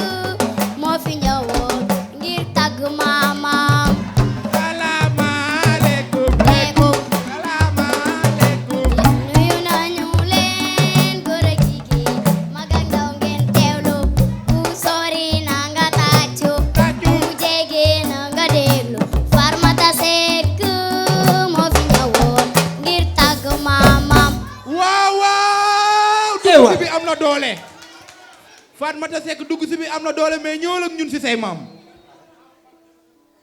moo fi ñëwoon ngir tagg maamam. salaamaaleykum. leekum. salaamaaleykum. nuyu nañu leen góor ak jigéen mag ak ndaw ngeen teewlu ku sori na nga tàccu ku jege na nga déglu Fatmata Seck moo fi ñëwoon ngir tagg maamam. waaw waaw. dugg si bi am na doole. Fatmata Seck dugg si bi am na doole mais ñëwal ak ñun si say maam.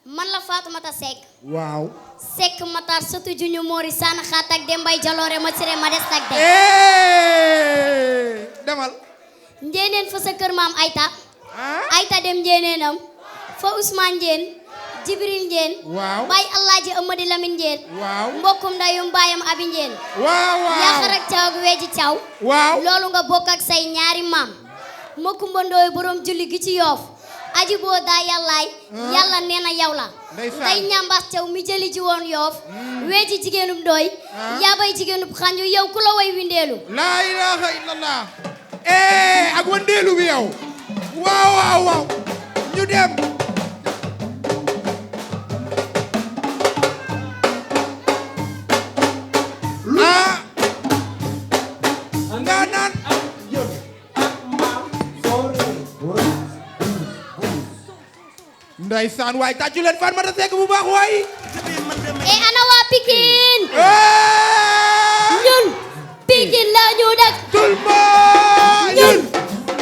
man la Fatmata Seck. waaw. Seck Matar sotu juñu Mori Sane xaat ak Dembay Jaloore ma sire ma des ak de. demal. njéeneen fa sa kër maam Ayta. Ayta dem njéeneenam. fa Ousmane Njeen. Jibril Njeen. waaw. Baay Alaaji Amadi Lamin Njeen. waaw. mbokkum ndayum baayam Abi Njeen. waaw waaw. Yaxar ak Caw ak Weeji Caw. waaw. loolu nga bokk ak say ñaari maam. Makumba Ndooy borom julli gi ci Yoof. aji boo daa yàllaay. yàlla nee na yow la. nday ñambaas Caw mi jëli ji woon Yoof. Weeji jigéenub Ndooy. yaabay jigéenub Xanju yow ku la way windeelu. laa ilaaha illallah. ak wandeelu bi yow. waaw waaw waaw. ñu dem. nga naan. ndeysaan waay tàccu leen Fatmata Seck bu baax waay. ana waa Pikine. ñun. Pikine la ñu dëkk. ñun.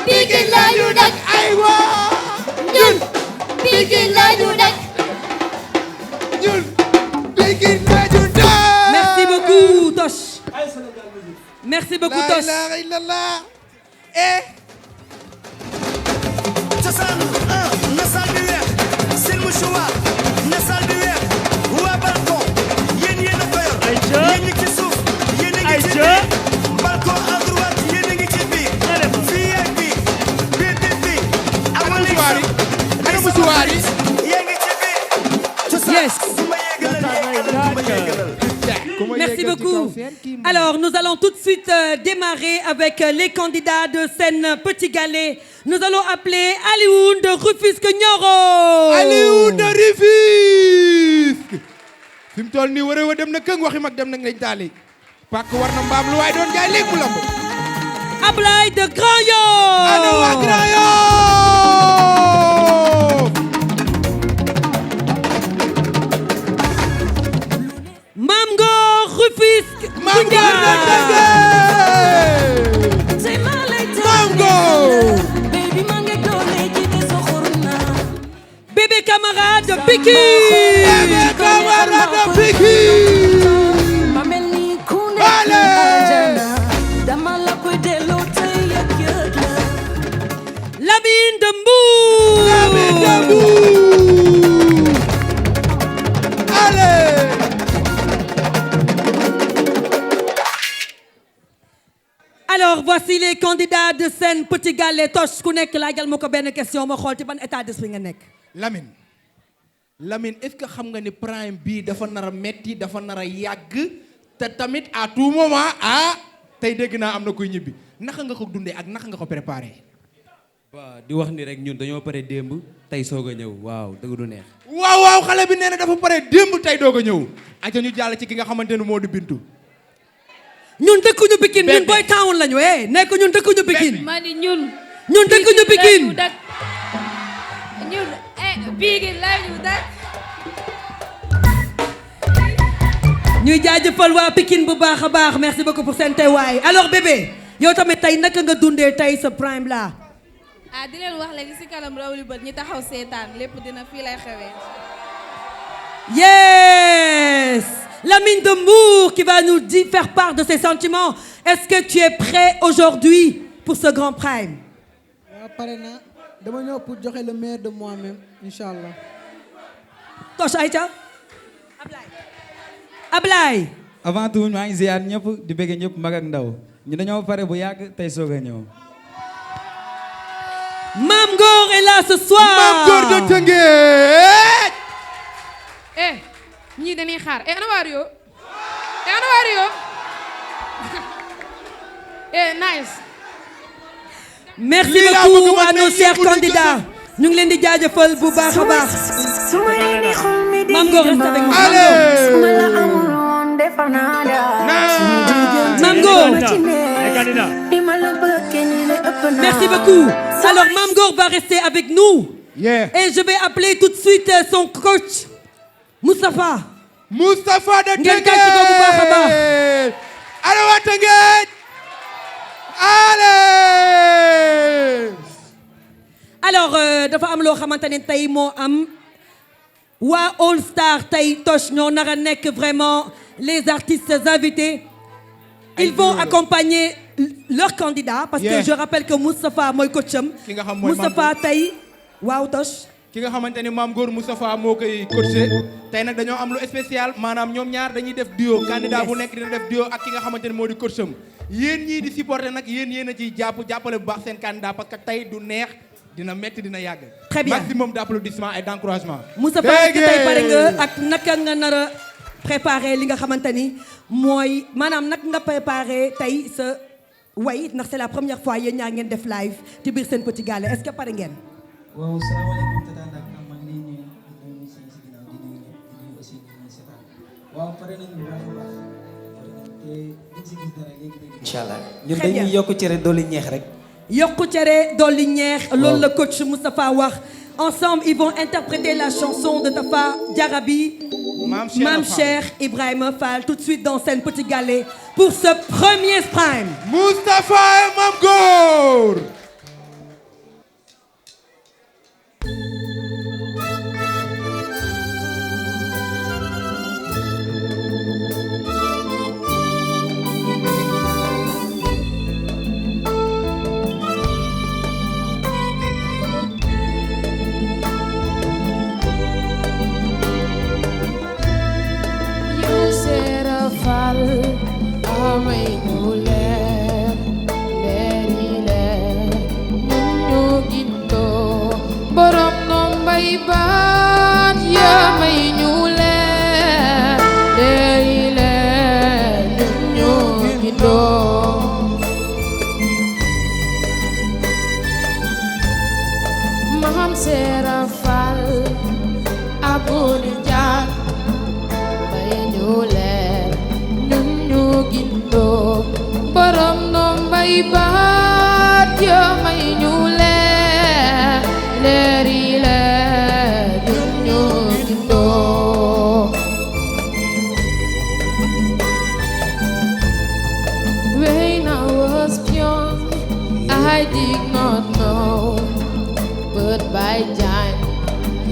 Pikine la ñu dëkk. aywa. ñun. Pikine la ñu dëkk. ñun. Pikine la ñu dëkk. Merci beaucoup Toch. Merci beaucoup Toch. la ilaha illallah. cosaan na sal bi weex seen mouchoir na sal bi weex waa balcon yéen a ko yor yéen ñi ci suuf yéen a ngi ci biir balcon à droite yéen a ngi ci biir fii ak bii bii ana mouchoir yi ana mouchoir yi yéen ngi ci biir cosaan Yes. su ma yéegalal Merci beaucoup. Alors, nous allons tout de suite démarrer avec les candidats de Sen Petit Gallé. Nous allons appeler Alioune de Rufisque Nioro. Alioune de Rufisque. fi mu toll nii waree wa dem na këng waxi mag dem na ngañ taali. pàkk war na mbaam lu waay doon jaay léegi mu lamb. Ablaye de Grand Yoff. ana waa Grand Yoff. Mam Ngor Rufisque. Mam Ngor Mam Ngor. Bébé Camara de Pikine. voici les candidats de Sen Petit Gallé. Toch ku nekk laajal ma ko benn question ma xool ci ban état d'esprit nga nekk. Lamine est-ce que xam nga ni prime bii dafa nar a metti dafa nar a yàgg te tamit à tout moment tey dégg naa am na kuy ñibbi naka nga ko dundee ak naka nga ko préparé. waaw di wax ni rek ñun dañoo pare démb tey soog a ñëw waaw dëgg du neex. waaw xale bi nee na dafa pare démb tey doog a ñëw. aca ñu jàll ci ki nga xamante ne moo di Bintu. ñun dëkkuñu Pikine ñun boy town lañu nekk ñun dëkkuñu Pikine. ma ni ñun dëkkuñu Pikine. ñun Pikine lañu dak. ñuy jaajëfal waa Pikine bu baax a baax merci beaucoup pour seen teewaay alors bébé yow tamit tey naka nga dundee tey sa prime là. di leen wax léegi si kanam raw li bët ñi taxaw seetaan lépp dina fii lay xewee. Yes! Lamine de Mbour qui va nous faire part de ses sentiments. Est-ce que tu es prêt aujourd'hui pour ce grand prime? pare na dama ñëw pour joxe le meilleur de moi-même inchallah. Toch Aïcha. Ablaye. avant tout maa ngi ziar ñëpp di bëgg ñëpp mag ak ndaw ñu dañoo pare bu yàgg tey soog a ñëw. Mam Ngor est là ce soir. Mam Ngor de Tëngéej. ñii dañuy xaar ana Wario. ana Wario. Nice. Merci beaucoup à nos chers candidats. ñu ngi leen di jaajëfal bu baax a baax. Mam Ngor reste avec nous. Mam Ngor. Merci beaucoup. Alors Mam Ngor va rester avec nous. Et je vais appeler tout de suite son coach Moustapha. Moustapha de Tëngéej. ngeen kàcc ko bu baax a baax. Allez waa Tëngéej. Allez. Alors dafa am loo xamante ne tey moo am waa All Star tey Toch ñoo nar a nekk vraiment les artistes invités. Ils vont accompagner leurs candidats parce que je rappelle que Moustapha mooy coacham. ki nga xam mooy Moustapha tey waaw Toch. ki nga xamante ni Mame Ngor Moustapha moo koy coaché tey nag dañoo am lu spécial maanaam ñoom ñaar dañuy def duo. candidat bu nekk dina def duo ak ki nga xamante ni moo di coacham. yéen ñii di supporter nag yéen a ciy jàppale bu baax seen candidat parce que tey du neex dina metti dina yàgg. Très bien maximum d'applaudissements et d'encouragement. Moustapha est-ce que tey pare nga ak naka nga nar a préparer li nga xamante ni mooy maanaam naka nga préparer tey sa way ndax c'est la première fois yéen ñaa ngeen def live ci biir Sen Petit Gallé est-ce que pare ngeen. waaw salaamaaleykum tata Ndak maa ngi leen di nuyu si ginnaaw di nuyu aussi ñu seetaan waaw pare nañu bu baax a baax te dañ si gis dara léegi inchallah ñun dañuy yokk cere dolli ñeex rek. yokku cere dolli ñeex loolu la coach Moustapha wax ensemble ils vont interpréter la chanson de Tafa Diarabi Mame Cheikh Ibrahima Fall tout de suite dans Sen Petit Gallé pour ce premier prime. Moustapha et Mame Ngor.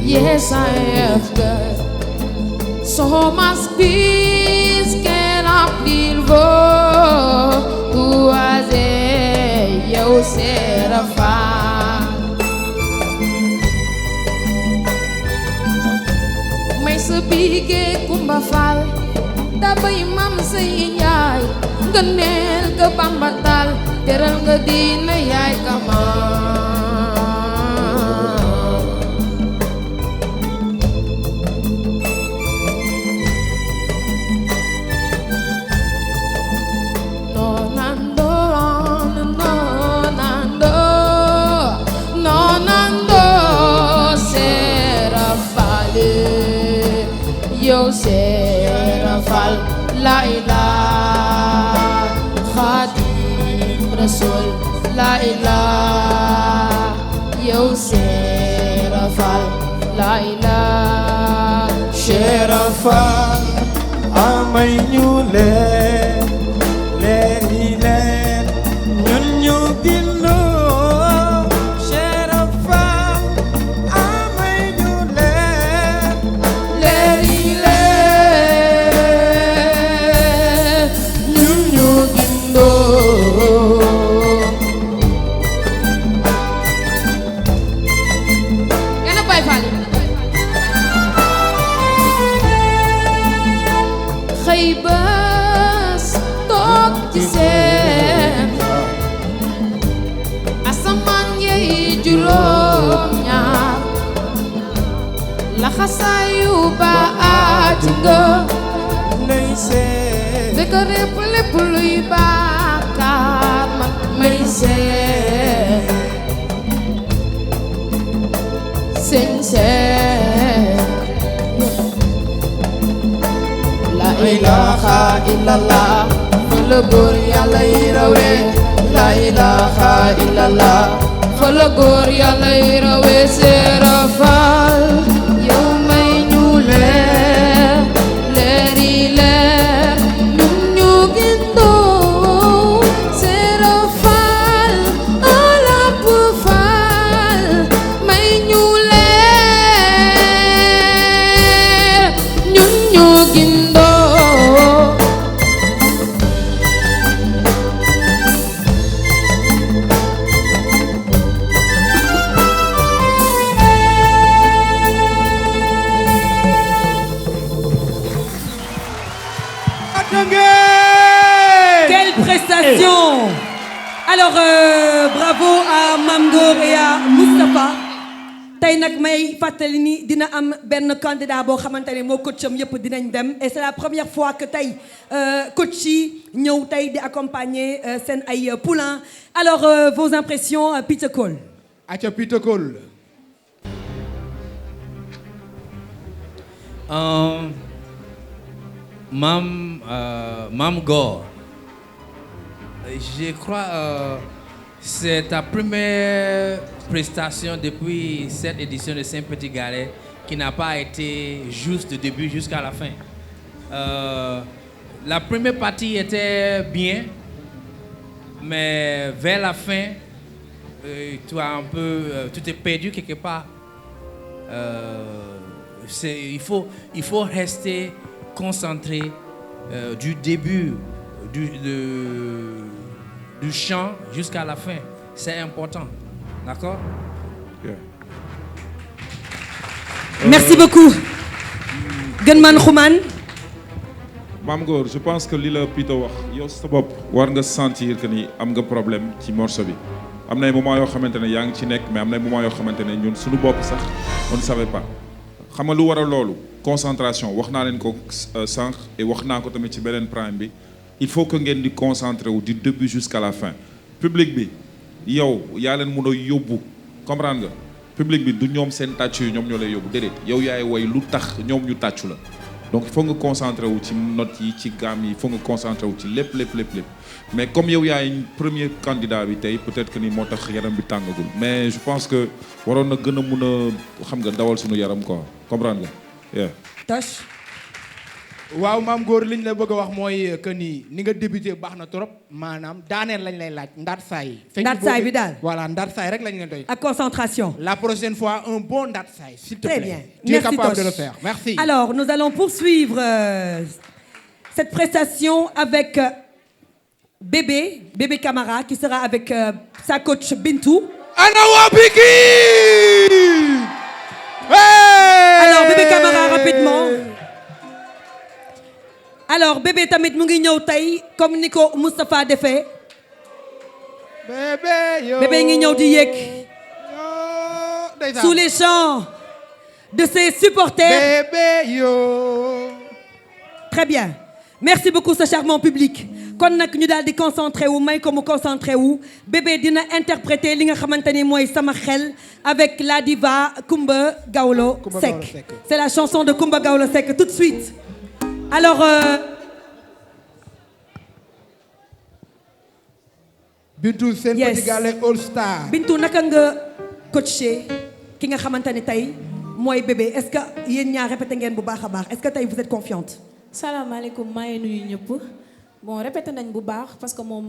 Yes, I have got so much peace can I feel who was it? You said a fire. May sabige kumbafal tabay mam say yaay nga neel ka bambatal teral nga diina yaay kama Yo Serafal La ilaha Khadim Rasul La ilaha Yo Serafal La ilaha Serafal amay ñu leen leeri leen ñun ñu gindoo Serafal amay ñu leen leeri Xëybës toog ci seen asamaan yey juróom ñaar laxasaayu ba aaj nga nay seen fekk lépp luy baakaar man may seen La ilaha illallah fa la góor yàlla yi rawee La ilaha illallah fa la góor yàlla yi rawee Serafal yow may ñu leer leeri leer ñun ñu gindoo Serafal Lamp Fall may ñu leer ñun ñu gindoo Quelle prestation! Alors, bravo à Mamgor et à Moustapha. tey nag may fàttali ni dina am benn candidat boo xamante ne moo coacham yëpp dinañ dem et c'est la première fois que tey coach yi ñëw tey di accompagner seen ay poulains. Alors, vos impressions, Peter Cole. Acha Peter Cole. Mam Gore, je crois c'est ta première prestation depuis cette édition de Saint-Petit Galet qui n'a pas été juste du début jusqu'à la fin. La première partie était bien, mais vers la fin, tu t'es perdu quelque part. Il faut rester concentré du début du chant jusqu'à la fin. C'est important. D'accord? Yeah. Merci beaucoup. Gunman Khouman. Mam Gor, je pense que li la Pito wax yow sa bopp war nga sentir que ni am nga problème ci morceau bi. Am na ay moments yoo xamante ne yaa ngi ci nekk mais am na ay moments yoo xamante ne ñun suñu bopp sax on ne savait pas. Xam nga lu waral loolu concentration wax naa leen ko sànq et wax naa ko tamit ci beneen prime bi. Il faut que ngeen di concentrer wu du début jusqu'à la fin. Public bi yow yaa leen mun a yóbbu comprendre nga public bi du ñoom seen tàccu yi ñoom ñoo lay yóbbu déedéet yow yaay woy lu tax ñoom ñu tàccu la donc il faut nga concentrer wu ci notes yi ci gamme yi il faut nga concentrer wu ci lépp mais comme yow yaay premier candidat bi tey peut-être que ni moo tax yaram bi tàngagul mais je pense que waroon na gën a mun a xam nga dawal suñu yaram quoi comprendre nga Toch. waaw Maam Góor liñ la bëgg a wax mooy que ni nga débuté baax na trop maanaam daaneel lañ lay laaj ndaat saay. ndaat saay bi daal. voilà ndaat saay rek lañ leen doy. ak concentration. La prochaine fois un bon ndaat saay. s'il te plaît. Très bien. Tu es Merci, capable Toch. de le faire. Merci. Alors, nous allons poursuivre cette prestation avec Bébé Camara qui sera avec sa coach Bintou. Anawa Biki. Alors, Bébé Camara rapidement. alors bébé tamit mu ngi ñëw tey comme ni ko Moustapha defee. bébé ngi ñëw di yéeg. sous les chants de ses supporters. Bébé yo. Très bien. Merci beaucoup ce charmant public. kon nag ñu daal di concentré wu may ko mu concentré wu bébé dina interpréter li nga xamante ni mooy sama xel avec la diva Coumba Gawlo Seck. C'est la chanson de Coumba Gawlo Seck tout de suite. Alors. Bintou Sen Petit Gallé All Star. Bintou naka nga coaché ki nga xamante ni tey mooy bébé est-ce que yéen ñaar répété ngeen bu baax a baax est-ce que tey vous êtes confiante. salaamaaleykum maa ngi nuyu ñëpp bon répété nañ bu baax parce que moom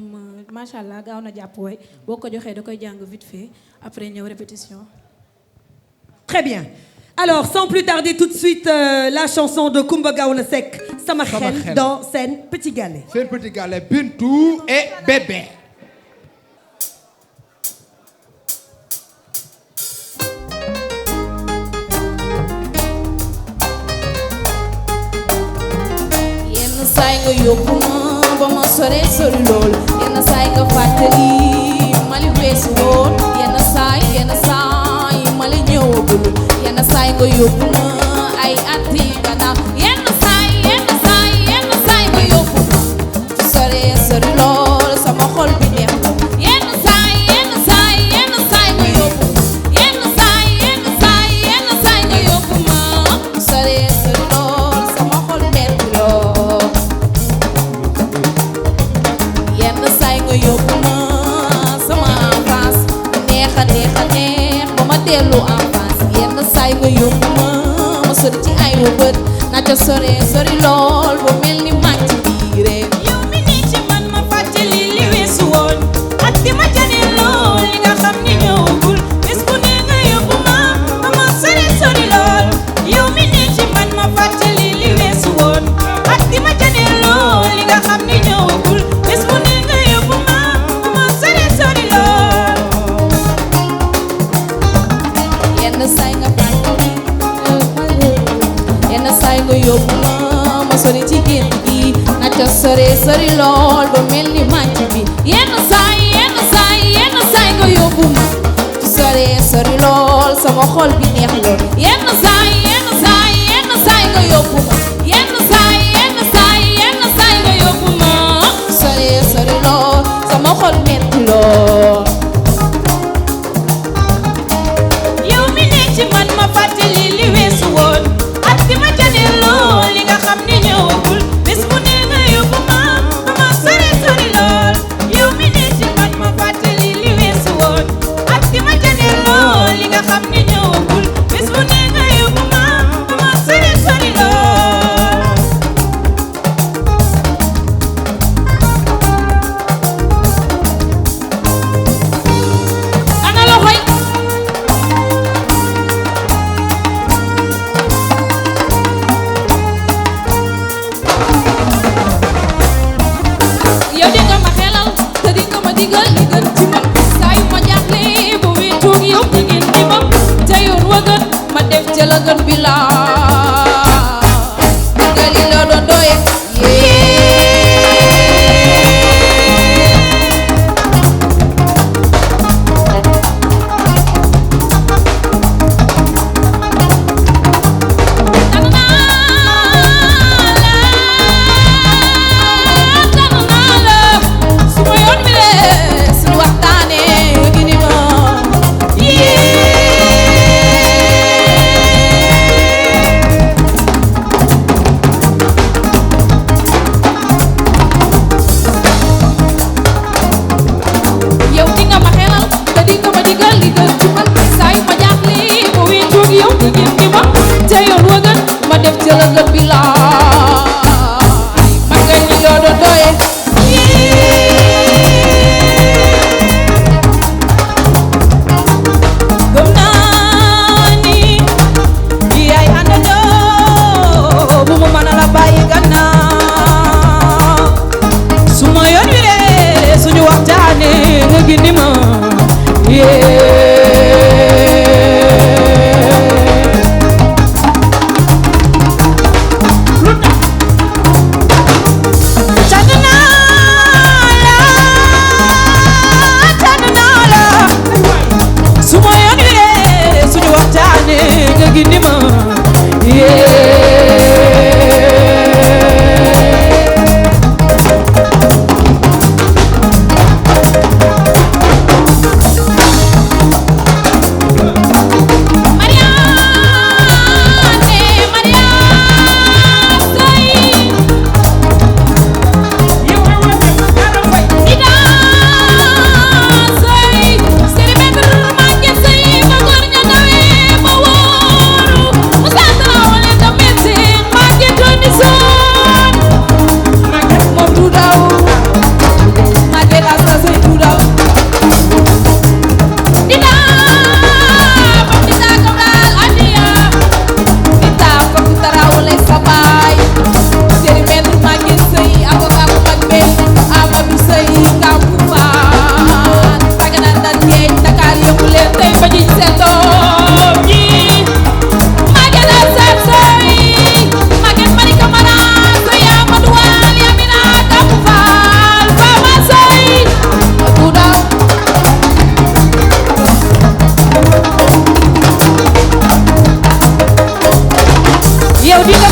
macha allah gaaw na jàpp way boo ko joxee da koy jàng vite fait après ñëw répétition. Très bien. Alors sans plus tarder tout de suite la chanson de Coumba Gawlo Seck sama xel dans Sen Petit Gallé. Sen Petit Gallé Bintou et bébé. saay nga yóbbu ma ba ma sore sori lool yenn saay nga fàttali ma li weesu woon yenn saay ma li ñëwagul yenn saay nga yóbbu ma ay ati gannaaw yenn saay nga yóbbu ma fu sore sori lool sama xol bi neex la yenn saay nga yóbbu yenn saay nga yóbbu ma fu sore sori lool sama xol metti lool yóbbu ma sama enfance neex ba ma dellu enfance yenn saay nga yóbbu ma sori ci ay wu bët na ca sori lool ba mel ni màcc biire yow mi ni ci man ma fàttali li weesu woon ak di ma jane lool li nga xam ni ñëwagul bés bu ne nga yóbbu ma ba ma sori lool yow mi ni ci man ma fàttali li weesu woon ak di ma jane lool li nga xam ni ñëwagul bés bu ne nga yóbbu ma sori lool yenn saay nga fàttali yenn saay nga yóbbu ma sori ci génn gi na ca sori lool ba mel ni màcc bi yenn saay nga yóbbu ma sori lool sama xol bi neex lool yenn saay nga yóbbu ma yenn saay nga yóbbu ma sori lool sama xol metti lool yow mi ne ci man ma fàttali li weesu woon ak di ma jane lool li nga xam ni ñëwagul bés bu ne nga yóbbu ma ba ma sori lool yow mi ne ci man ma fàttali li weesu woon ak di ma jane lool li nga xam ni ñëwagul bés bu ne nga yóbbu ma ba ma sori lool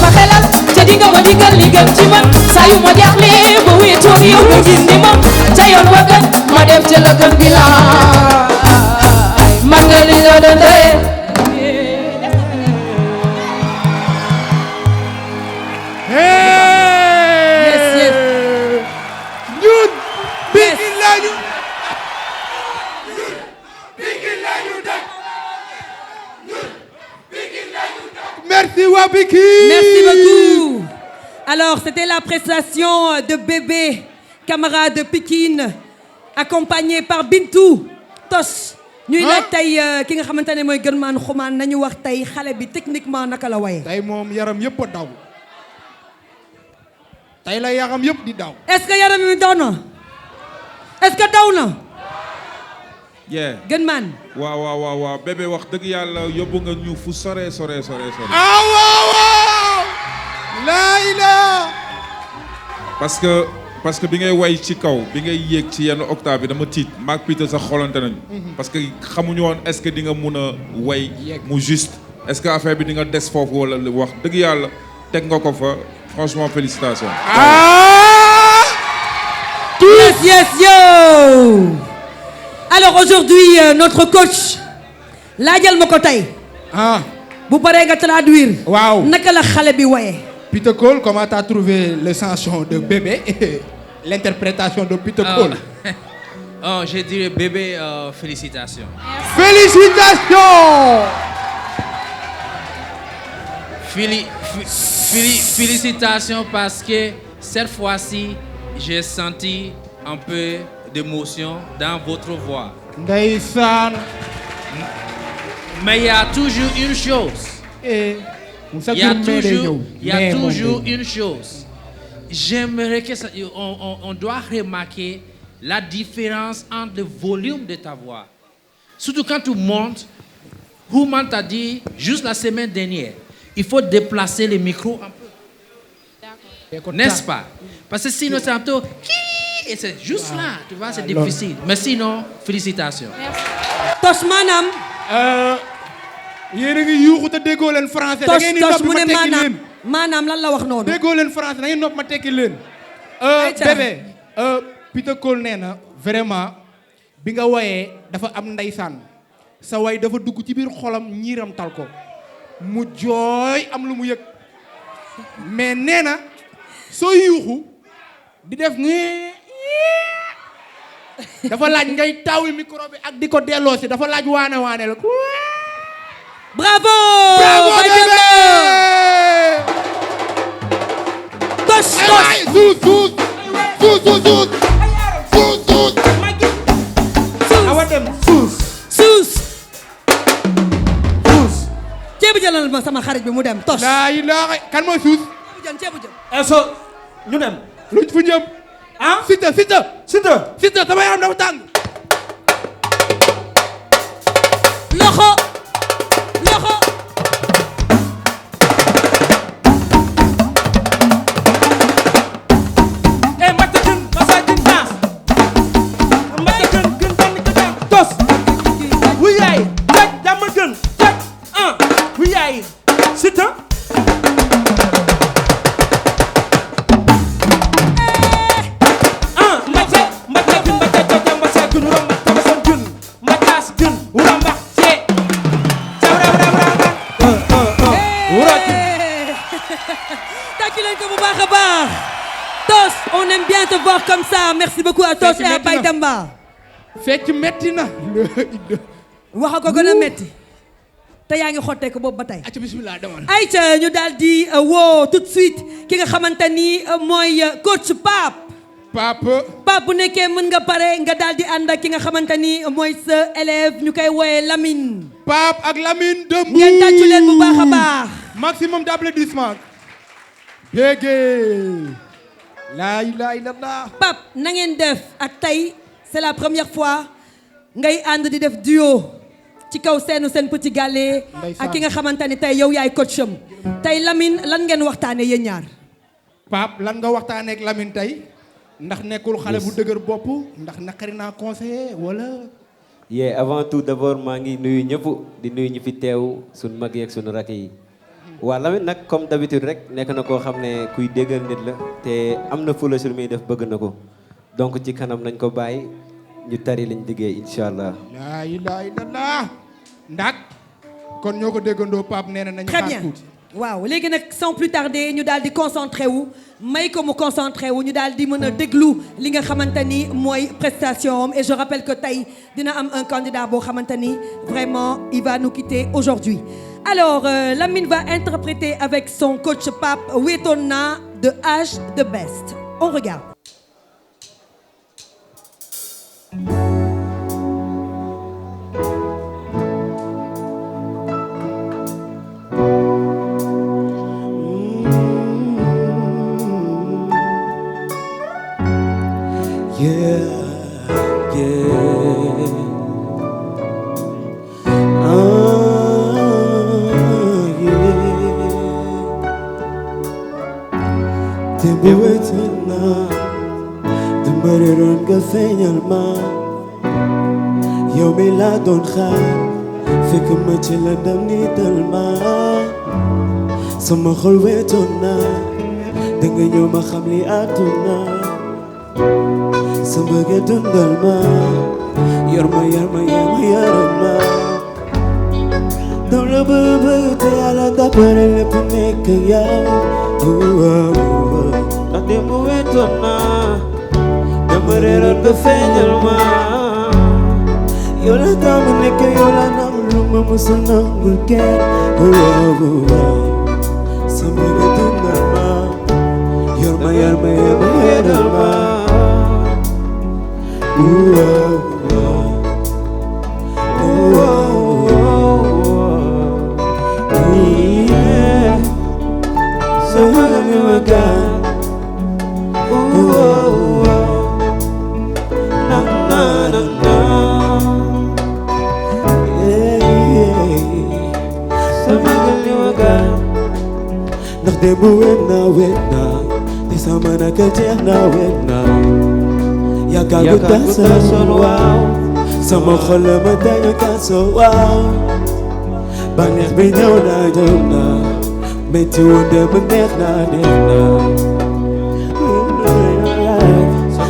ma xelal te dinga ma digal li gën ci man saa yu ma jaaxle ba wéetoog yow nga gindi ma ca yoon wa gën ma dem ca la gën bi laay man nga li nga doon doye ñun Pikine lañu Pikine lañu dëkk merci waa Pikine. Merci beaucoup. Alors, c'était la prestation de Bébé, camarade de Pikine, accompagné par Bintou Tos. ñuy laaj tey ki nga xamante ne mooy gën maan xumaan nañu wax tey xale bi techniquement naka la waye. tey moom yaram yëpp a daw. tey la yaram yëpp di daw. est-ce que yaram mi daw na. est-ce que daw na. yeah. gën maan. waaw bébé wax dëgg yàlla yóbbu nga ñu fu sore. ah waaw. laay la. parce que bi ngay way ci kaw bi ngay yéeg ci yenn octave bi dama tiit maak Peter sax xoolante nañu. parce que xamuñu woon est-ce que di nga mun a way mu juste est-ce que affaire bi di nga des foofu wala wax dëgg yàlla teg nga ko fa franchement félicitations. Yes, yo. Alors aujourd'hui notre coach laajal ma ko tey. bu paree nga traduire. waaw naka la xale bi waye. Peter Cole, comment t'as trouvé le chanson de Bébé et l'interprétation de Peter Cole? Oh, je dirais Bébé, félicitations. Félicitations. Félicitations parce que cette fois-ci, j'ai senti un peu d'émotion dans votre voix. Ndeysaan. Mais il y a toujours une chose. Il y a toujours une chose. J'aimerais que on doit remarquer la différence entre le volume de ta voix. Surtout quand tu montes, Rouman t'a dit juste la semaine dernière, il faut déplacer le micro un peu. N'est-ce pas? Parce que sinon c'est un peu et c'est juste là, tu vois, c'est difficile. Mais sinon, félicitations. Tos maanaam. yéen a ngi yuuxu te déggoo leen français. da ngeen di noppi ma tekki leen maanaam lan la wax noonu. déggoo leen français da ngeen noppi ma tekki leen. bébé Peter Cole nee na vraiment bi nga woyee dafa am ndeysaan sa way dafa dugg ci biir xolam ñiiram tal ko mu jooy am lu mu yëg mais nee na soo yuuxu di def nii dafa laaj ngay taawi micro bi ak di ko delloo si dafa laaj waane la. Bravo! Bravo bébé! Tos! ceebu jëlal ma sama xarit bi mu dem Tos. laa ilaaha kan mooy suus. ceebu jën. eso ñu dem. luñ fu jëm. ah Siteu sama yaram dafa tàng. loxo. Siteu. Tos, on aime bien te voir comme ça. Merci beaucoup à Tos et à Baye Damba. fecc metti na. waxa ko gën a metti. te yaa ngi xottee ko boobu ba tey. ayca bismillah demal. ayca ñu daal di woo tout de suite ki nga xamante ni mooy coach Pape bu nekkee mën nga pare nga daal di ànd ak ki nga xamante ni mooy sa élève ñu koy wooyee Lamine. Pape ak Lamine de Mbour. ngeen tàccu leen bu baax a baax. maximum d'applaudissements. Bégé. laa ilaaha illallaah. Pape na ngeen def ak tey c'est la première fois ngay ànd di def duo. ci kaw seenu seen petit gallé ak ki nga xamante ni tey yow yaay coach am tey Lamine lan ngeen waxtaanee yéen ñaar. Pape lan nga waxtaanee ak Lamine tey ndax nekkul xale bu dëgër bopp ndax naqari naa conseiller wala. avant tout d'abord maa ngi nuyu ñëpp di nuyu ñu fi teew suñu mag yi ak suñu rakk yi waa Lamine nag comme d'habitude rek nekk na koo xam ne kuy déggal nit la te am na fula sur muy def bëgg na ko donc ci kanam nañ ko bàyyi ñu tari lañ liggéey incha allah. laa ilaaha illallaah ndak kon ñoo ko déggandoo Pape nee na nañu Très xaar bien. tuuti. waaw léegi nag sans plus tarder ñu daal di concentré wu may ko mu concentré wu ñu daal di mën a déglu li nga xamante ni mooy prestation am et je rappelle que tey dina am un candidat boo xamante ni vraiment il va nous quitter aujourd'hui. Alors Lamine va interpréter avec son coach Pape Wéetoon naa de H The Best. On regarde. Yeah, yeah. Tembe wetana, demareron nga feeñal ma. Yow mi laa doon xaar, fekk ma ci la ndam ni dal ma. Sama xol wetoon na, danga ñëw ma xam li àdduna. Sa bëgge dundal ma, yor ma yaram ma. Daw la bëgg te Yàlla dapare lépp nekk yow. Ndax démb wetoon naa, dama réeroon nga feeñal ma. Yow la tàmm nekk yow la nam lu ma musa nangul kenn. Sa bëgge dundal ma, yor ma yaram ma. Ndax démb wet naa te sama naka jeex na wet naa. Yaakaar gu tasoon waaw sama xol la ma dañu kaso waaw. Bànneex bi ñëw na metti woon dem neex na.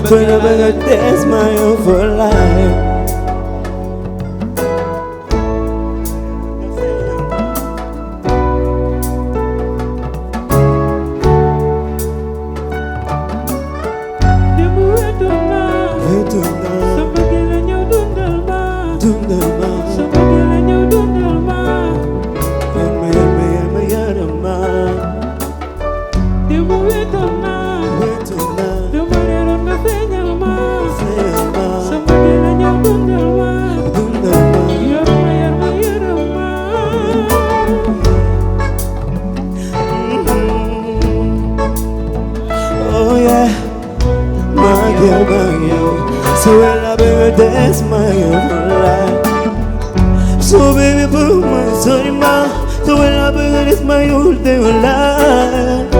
Sooy na bëgg a des ma yow for life. So when I baby that's my life. So baby put my soul in my. So when I baby that's my whole day life.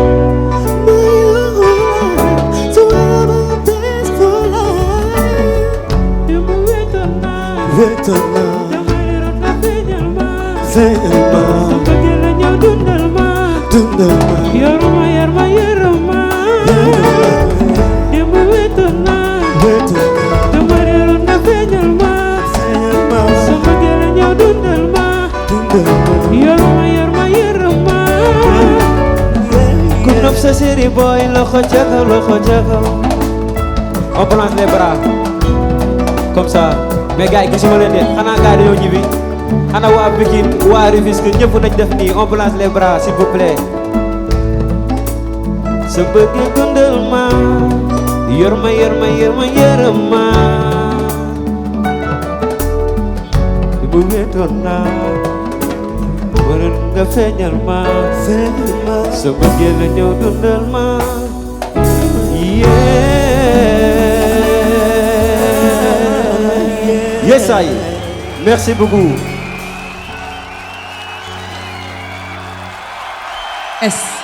So when I baby that's for life. Wetana, feeñal ma, dundal ma. Sa chéri boy loxo ca kaw. On balance les bras comme ça. Mais gars yi gisuma leen de xanaa gars yi dañoo ñibbi. Ana waa Pikine waa Rufisque ñëpp nañ def nii on balance les bras s'il vous plaît. Sa bëgg dundal ma, yor ma yërëm ma. Bu wetoon naa, waroon nga feeñal ma. Sa bëggee la ñëw dundal ma. Yes ay, merci beaucoup.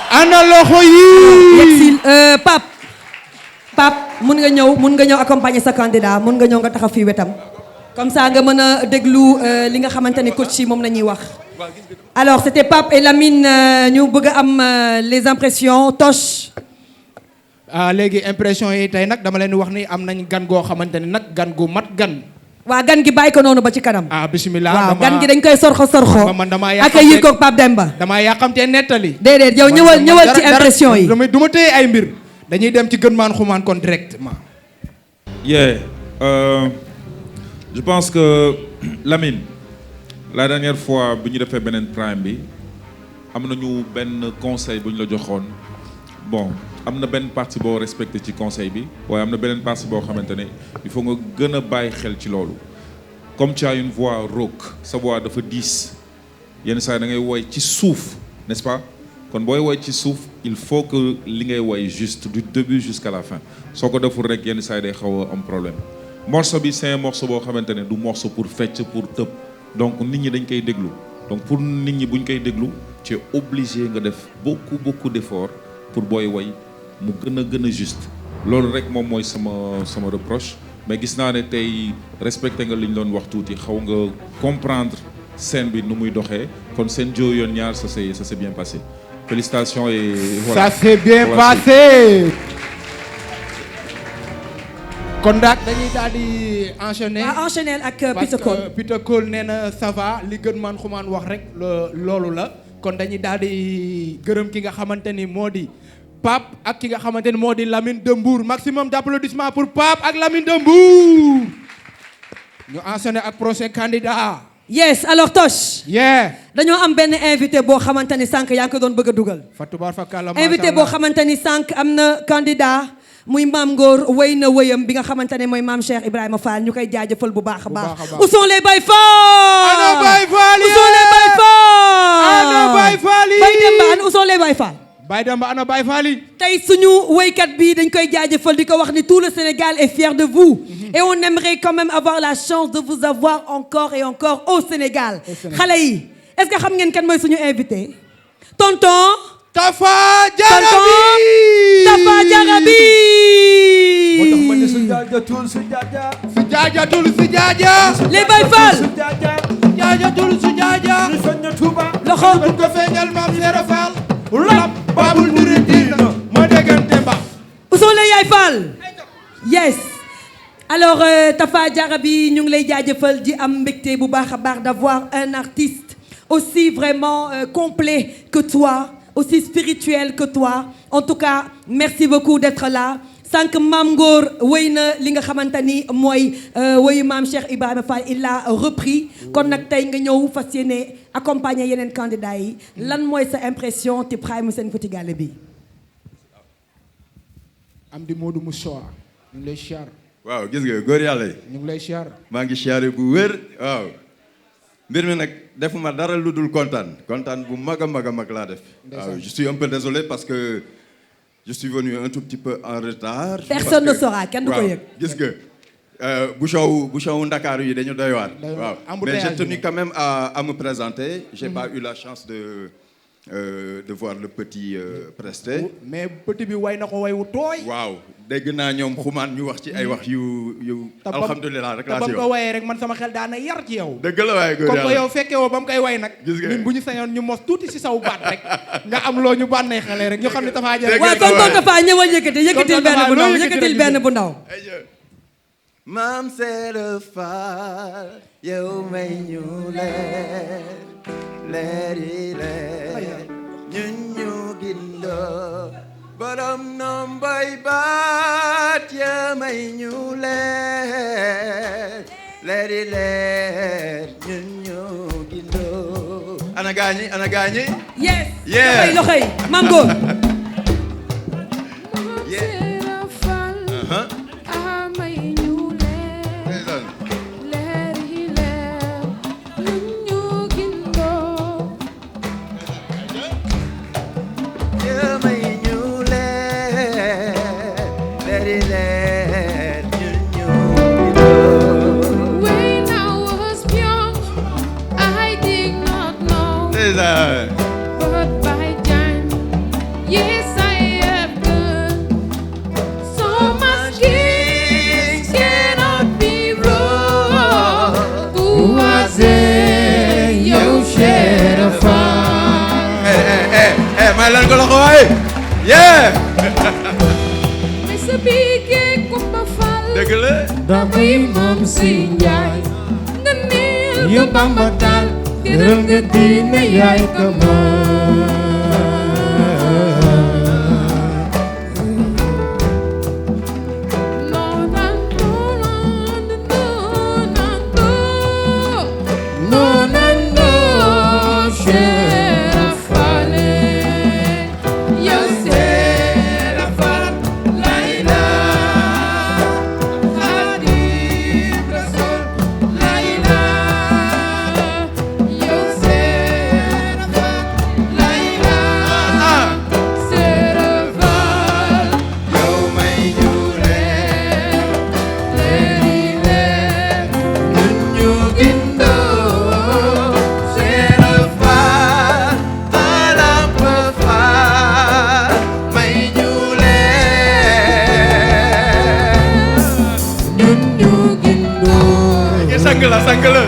ana loxo yi. Yegsil Pape mun nga ñëw accompagner sa candidat mun nga ñëw nga taxaw fii wetam comme ça nga mën a déglu li nga xamante ni coach yi moom la ñuy wax. alors c'était Pape et Lamine ñu bëgg a am les impressions Toch. léegi impression yi tey nag dama leen di wax ni am nañ gan goo xamante ni nag gan gu mat gan. waa gan gi bàyyi ko noonu ba ci kanam. bismillah waaw gan gi dañ koy sorxo. man damaa accueillir ko Pape Demba. damaa yàqamtee nettali. déedéet yow ñëwal ci impression yi. du ma téye ay mbir. dañuy dem ci gën maan xumaan kon directement. je pense que Lamine la dernière fois bu ñu defee beneen prime bi am nañu benn conseil bu ñu la joxoon bon am na benn partie boo respecté ci conseil bi waaye am na beneen partie boo xamante ne il faut nga gën a bàyyi xel ci loolu comme tu as une voix rauque sa voix dafa diis yenn saa yi da ngay woy ci suuf n'est-ce pas kon booy woy ci suuf il faut que li ngay woy juste du début jusqu'à la fin soo ko deful rek yenn saa yi day xaw a am problème morceau bi c'est un morceau boo xamante ne du morceau pour fecc pour tëb donc nit ñi dañ koy déglu donc pour nit ñi buñ koy déglu tu es obligé nga def beaucoup d'efforts pour booy woy mu gën a juste loolu rek moom mooy sama reproche mais gis naa ne tey respecté nga li ñu doon wax tuuti xaw nga comprendre scène bi nu muy doxee kon seen joo yoon ñaar ça s'est bien passé félicitations et voilà. ça s'est bien passé. kon daal dañuy daal di enchaîner. enchaîner ak Peter Cole. parce que Peter Cole nee na ça va li gën man xumaan wax rek loolu la kon dañuy daal di gërëm ki nga xamante ni moo di Pape ak ki nga xamante ni moo di Lamine de Mbour maximum d'applaudissements pour Pape ak Lamine de Mbour. ñu enchaîner ak prochain candidat. yes alors Toch. dañoo am benn invité boo xamante ni sànq yaa ngi ko doon bëgg a dugal. Fatou Bar Fakala invité boo xamante ni sànq am na candidat. muy maam Ngor wéy na wéyam bi nga xamante ne mooy maam Cheikh Ibrahima Fall ñu koy jaajëfal bu baax a baax. où sont les Baye Fall. ana Baye Fall où sont les Baye Fall. ana Baye Fall yi. Baye Demba ana où sont les Baye Fall. Baye Demba ana Baye Fall yi. tey suñu wéykat bi dañ koy jaajëfal di ko wax ni tout le Sénégal est fier de vous. et on aimerait quand même avoir la chance de vous avoir encore et encore au Sénégal. xale yi est-ce que xam ngeen kan mooy suñu invité. tonton. Tafa Jarabi. Tafa Jarabi. moo tax ma ne su jaajatul su jaaja. su jaajatul su jaaja. les Baye Fall. su jaaja. jaajatul su jaaja. ñu soññ Touba. loxo bu ko feeñal maam Seera Fall. rap babul nuretina ma déggante ba. où sont les Yaay Fall. yes. alors Tafa Jarabi ñu ngi lay jaajëfal di am mbégte bu baax a baax d'avoir un artiste aussi vraiment complet que toi. aussi spirituel que toi en tout cas merci beaucoup d'être là sànq Maam Ngor wéy na li nga xamante ni mooy wéyu Maam Cheikh Ibrahima Fall il l'a repris kon nag tey nga ñëw fas yéene accompagner yeneen candidats yi lan mooy sa impression ci prime Sen Petit Gallé bi. am di Modou Moussa ñu ngi lay siyaar. waaw gis nga góor yàlla yi. ñu ngi lay siyaar. maa ngi siyaare bu wér waaw. mbir mi nag defuma dara lu dul kontaan bu mag a mag laa def. waaw je suis un peu désolé parce que je suis venu un tout petit peu en retard. personne ne saura kenn du ko yëg. gis nga bouchon Ndakaaru yi dañu doy waar. waaw mais j'ai tenu quand même à me présenter. j'ai pas eu la chance de voir le petit prester. mais petit bi way na ko way wu tooy. waaw dégg naa ñoom xumaan ñu wax ci ay wax yu alhamdulilah rek laa si wax. ba mu ko wayee rek man sama xel daana yar ci yow. dëgg la waaye góor comme yow fekke woo ba mu koy way nag. gis nga ñun bu ñu sañoon ñu mos tuuti si saw baat rek nga am loo ñu bànnee xale rek ñu xam ne Tafa jërëjëf. waaw tonton Tafa ñëwal yëkkatil benn bu ndaw maam Seera Fall yow may ñu leeri leer ñun ñu gindoo borom nombay baat ya may ñu leeri leer ñun ñu gindoo ana gaañi yes loxo yi Maam Ngor may leen ko loxo waay yeah may sa biige Kumba Fall dëgg la damay moom si njaay nga neel yu Bamba taal teral nga diine yaay kama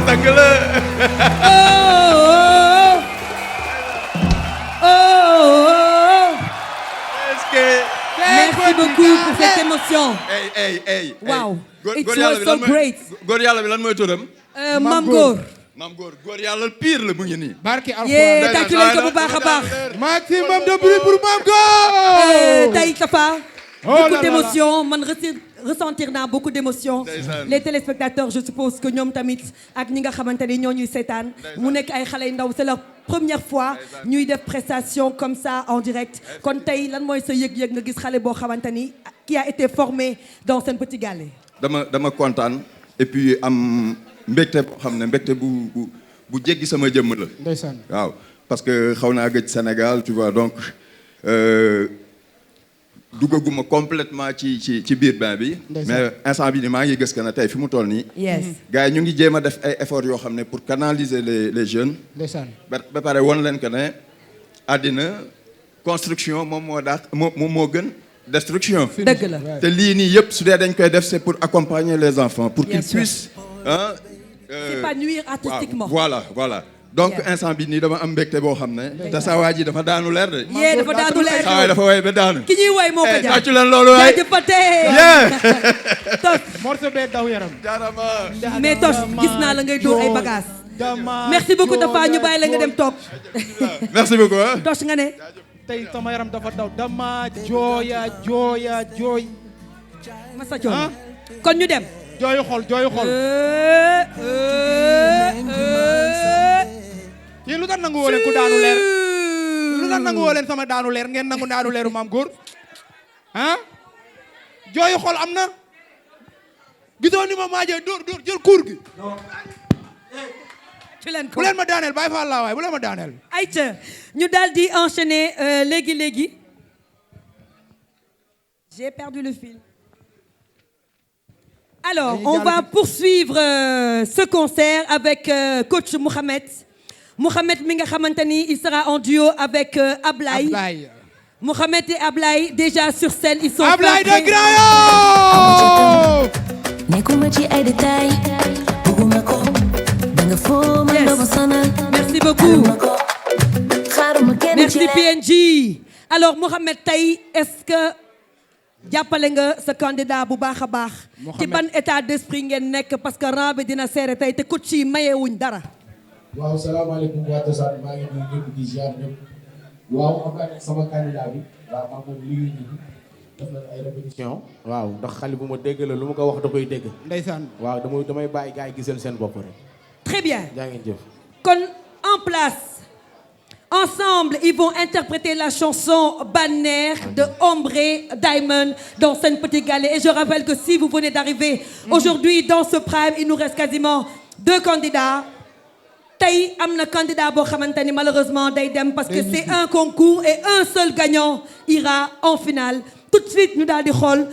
sang la Merci beaucoup pour cette émotion. hey Wow, it góor was so great. góor yàlla bi lan mooy turam Mam Góor. Maam góor yàlla pire la mu ngi nii barki yee tàccu leen ko bu baax a baax. maximum de bruit pour Mam Góor. Tey Tafa. Oh là Beaucoup là d'émotions man ressentir naa beaucoup d'émotions. Ndeysaan. Les téléspectateurs je suppose que ñoom tamit ak ñi nga xamante ne ñoo ñuy seetaan. mu nekk ay xale yu ndaw c'est leur première fois ñuy def prestation comme ça en direct. kon tey lan mooy sa yëg-yëg nga gis xale boo xamante ni qui a été formé dans Sen Petit Gallé. dama kontaan et puis am mbégte boo xam ne mbégte bu jéggi sama jëmm la. ndeysaan. waaw parce que xaw naa gëj Sénégal tu vois donc duggaguma complètement ci biir bain bi. mais instant bi ni maa ngi gis que ne tey fi mu toll nii. yes gars yi ñu ngi jéem a def ay efforts yoo xam ne pour canaliser les jeunes. ndeysaan. ba pare won leen que ne àddina construction moom moo gën. destruction. dëgg la. te lii nii yëpp su dee dañ koy def c'est pour accompagner les enfants pour qu'ils puissent s'épanouir artistiquement. voilà donc instant bi nii dama am mbégte boo xam ne te saa waa ji dafa daanu leer de. yee dafa daanu leer. saa waay dafa woy ba daanu. ki ñuy woy moo ko jaar tàccu leen loolu waay. Toch morceau bee daw yaram. mais Toch gis naa la ngay dóor ay bagages. merci beaucoup Tafa ñu bàyyi la nga dem toog. merci beaucoup. Toch nga ne. tey sama yaram dafa daw dama jooy. Massa Thion kon ñu dem. jooyu xol. yéen lu tax nangu woo leen ku daanu leer. lu tax nangu woo leen sama daanu leer ngeen nangu daanu leeru Maam Góor. jooyu xol am na. gisoo ni ma maajee dóor jël kuur gi. bu leen ma daaneel bàyyi fa Allah waay bu leen ma daaneel. ayca ñu daal di enchaîner léegi. j'ai perdu le fil. Alors, on va poursuivre ce concert avec coach Mohamed. Mohamed mi nga xamante ni il sera en duo avec Ablaye. Mohamed et Ablaye déjà sur scène ils sont. Ablaye de Grand Yoff. nekkuma ci ay détails bëgguma ko danga foo man dama sonal. Merci beaucoup. Merci PNG. Alors Mohamed tey est-ce que jàppale nga sa candidat bu baax a baax. ci ban état d'esprit ngeen nekk parce que rang bi dina serré tey te coach yi mayewuñ dara. waaw salaamaaleykum waa Tosaan maa ngi nuyu ñëpp di ziar ñëpp waaw am na sama candidat bi waaw maa moom liggéey ñu def na ay répétition waaw ndax xale bu ma dégg la lu ma ko wax da koy dégg. ndeysaan. waaw damay bàyyi gars yi gisal seen bopp rek. Très bien. jaa ngeen jëf. kon en place. Ensemble, ils vont interpréter la chanson Banner de Ombré Diamond dans Sen Petit Gallé. Et je rappelle que si vous venez d'arriver aujourd'hui dans ce prime, il nous reste quasiment 2 candidats. Tey am na candidat boo xamante ni malheureusement day dem parce que c'est un concours et un seul gagnant ira en finale. Tout de suite ñu daal di xool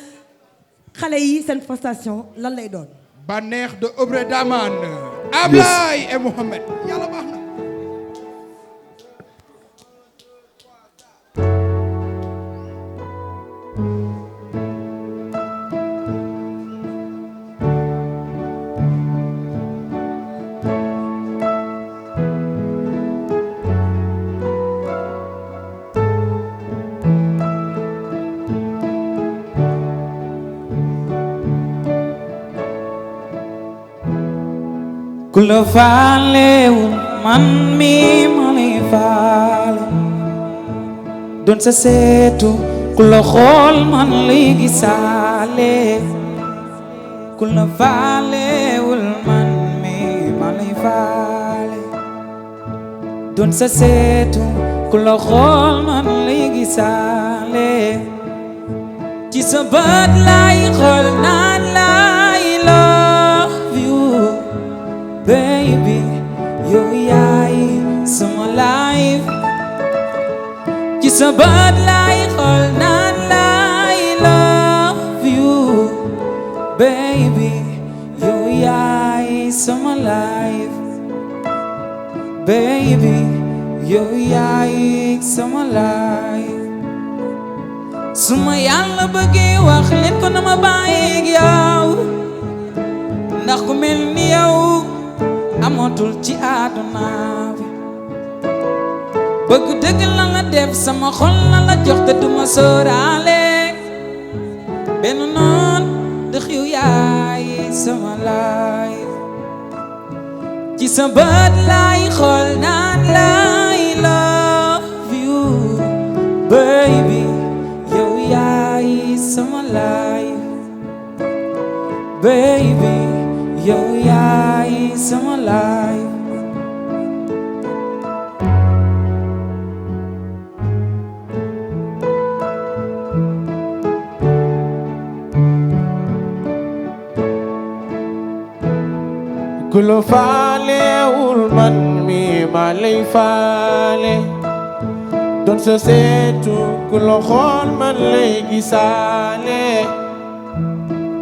xale yi seen prestation lan lay doon. Banner de Ombré Diamond. Ablaye et Mohamed. Yàlla baax na. ku la faalewul man mi ma lay faale doon sa seetu ku la xool man lay gisaale ku la faalewul man mi ma lay faale doon sa seetu ku la xool man lay gisaale ci sa bët lay xool naan lay love you baby yow yaay sama life ci sa bët lay xool naan lay love you baby yow yaay sama life baby yow yaay sama life suma yàlla bëggee wax leen ko na ma bàyyi ak yow ndax ku mel ni yow amatul ci àdduna bi bëgg dëgg la la def sama xol la la jox te duma sóoraale benn noon ndax yow yaay sama life ci sa bët lay xool naan lay love you baby yow yaay sama life baby yow yaay sama life ku la faalewul man mi ma lay faale doon sa seetu ku la xool man lay gisaale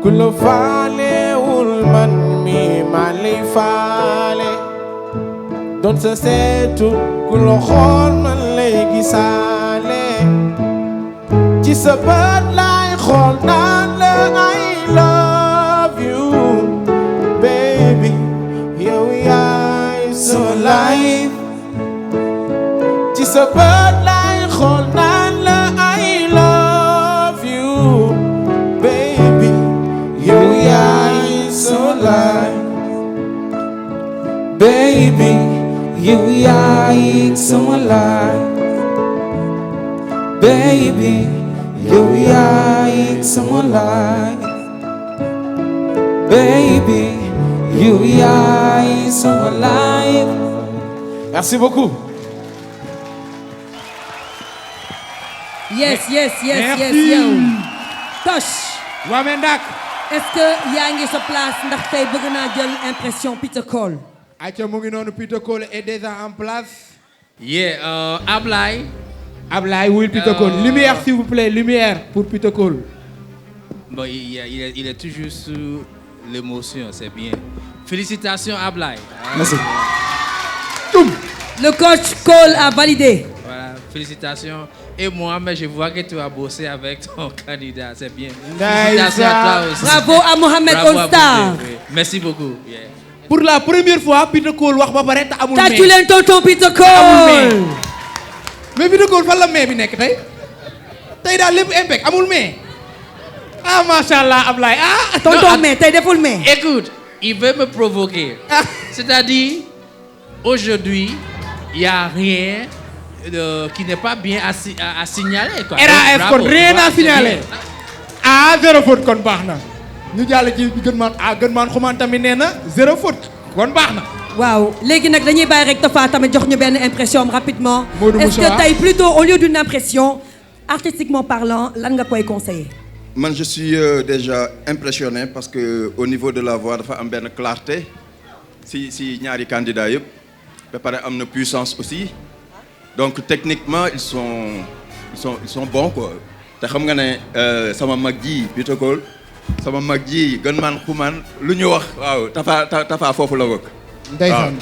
ku la faalewul man mi ma lay faale doon sa seetu ku la xool man lay gisaale ci sa bët lay xool naan la I love you baby yow yaay sama life ci sa bët lay xool naan la I love you baby yow yaay sama life baby yow yaay sama life baby yow yaay sama life baby you yaay sama life. Merci beaucoup. Yes, yes, yes, Merci. yes, yow. Toch. waa mais ndak. Est-ce que yaa ngi sa place ndax tey bëgg naa jël impression Peter Cole. ayca mu ngi noonu Peter Cole est déjà en place. Yeah, Ablaye. Ablaye wuyul Peter Cole. Lumière s'il vous plaît, lumière pour Peter Cole. Bon, il est toujours sous l'émotion, c'est bien. Félicitations Ablaye. Merci. Le coach Cole a validé. Voilà, félicitations. Et moi, mais je vois que tu as bossé avec ton candidat, c'est bien. Nice. Félicitations à toi aussi. Bravo à Mohamed Bravo à All-Star. vous deux, oui. Merci beaucoup. Yeah. Pour la première fois Peter Cole wax ba pare te amul. tàccu leen tonton Peter Cole. mais Peter Cole fan la mais bi nekk tey. tey daal lépp impact amul mais. ah macha allah Ablaye ah. tonton mais tey deful mais. Écoute, il veut me provoquer. C'est-à-dire, aujourd'hui, il n'y a rien qui n'est pas bien à signaler. Quoi. RAF kon rien à signaler. ah zéro faute kon baax na. ñu jàll ci gën maan xumaan tamit nee na zéro faute kon baax na. waaw léegi nag dañuy bàyyi rek Tafa tamit jox ñu benn impression am rapidement. Est-ce Moussa. que tey plutôt au lieu d'une impression artistiquement parlant lan nga koy conseiller. Man, je suis déjà impressionné parce que au niveau de la voix dafa am benn clarté si ñaari candidats yëpp ba pare am na puissance aussi donc techniquement ils sont bons quoi te xam nga ne sama mag ji Peter Cole sama mag ji gën maan xumaan lu ñu wax waaw Tafa foofu la bokk. ndeysaan.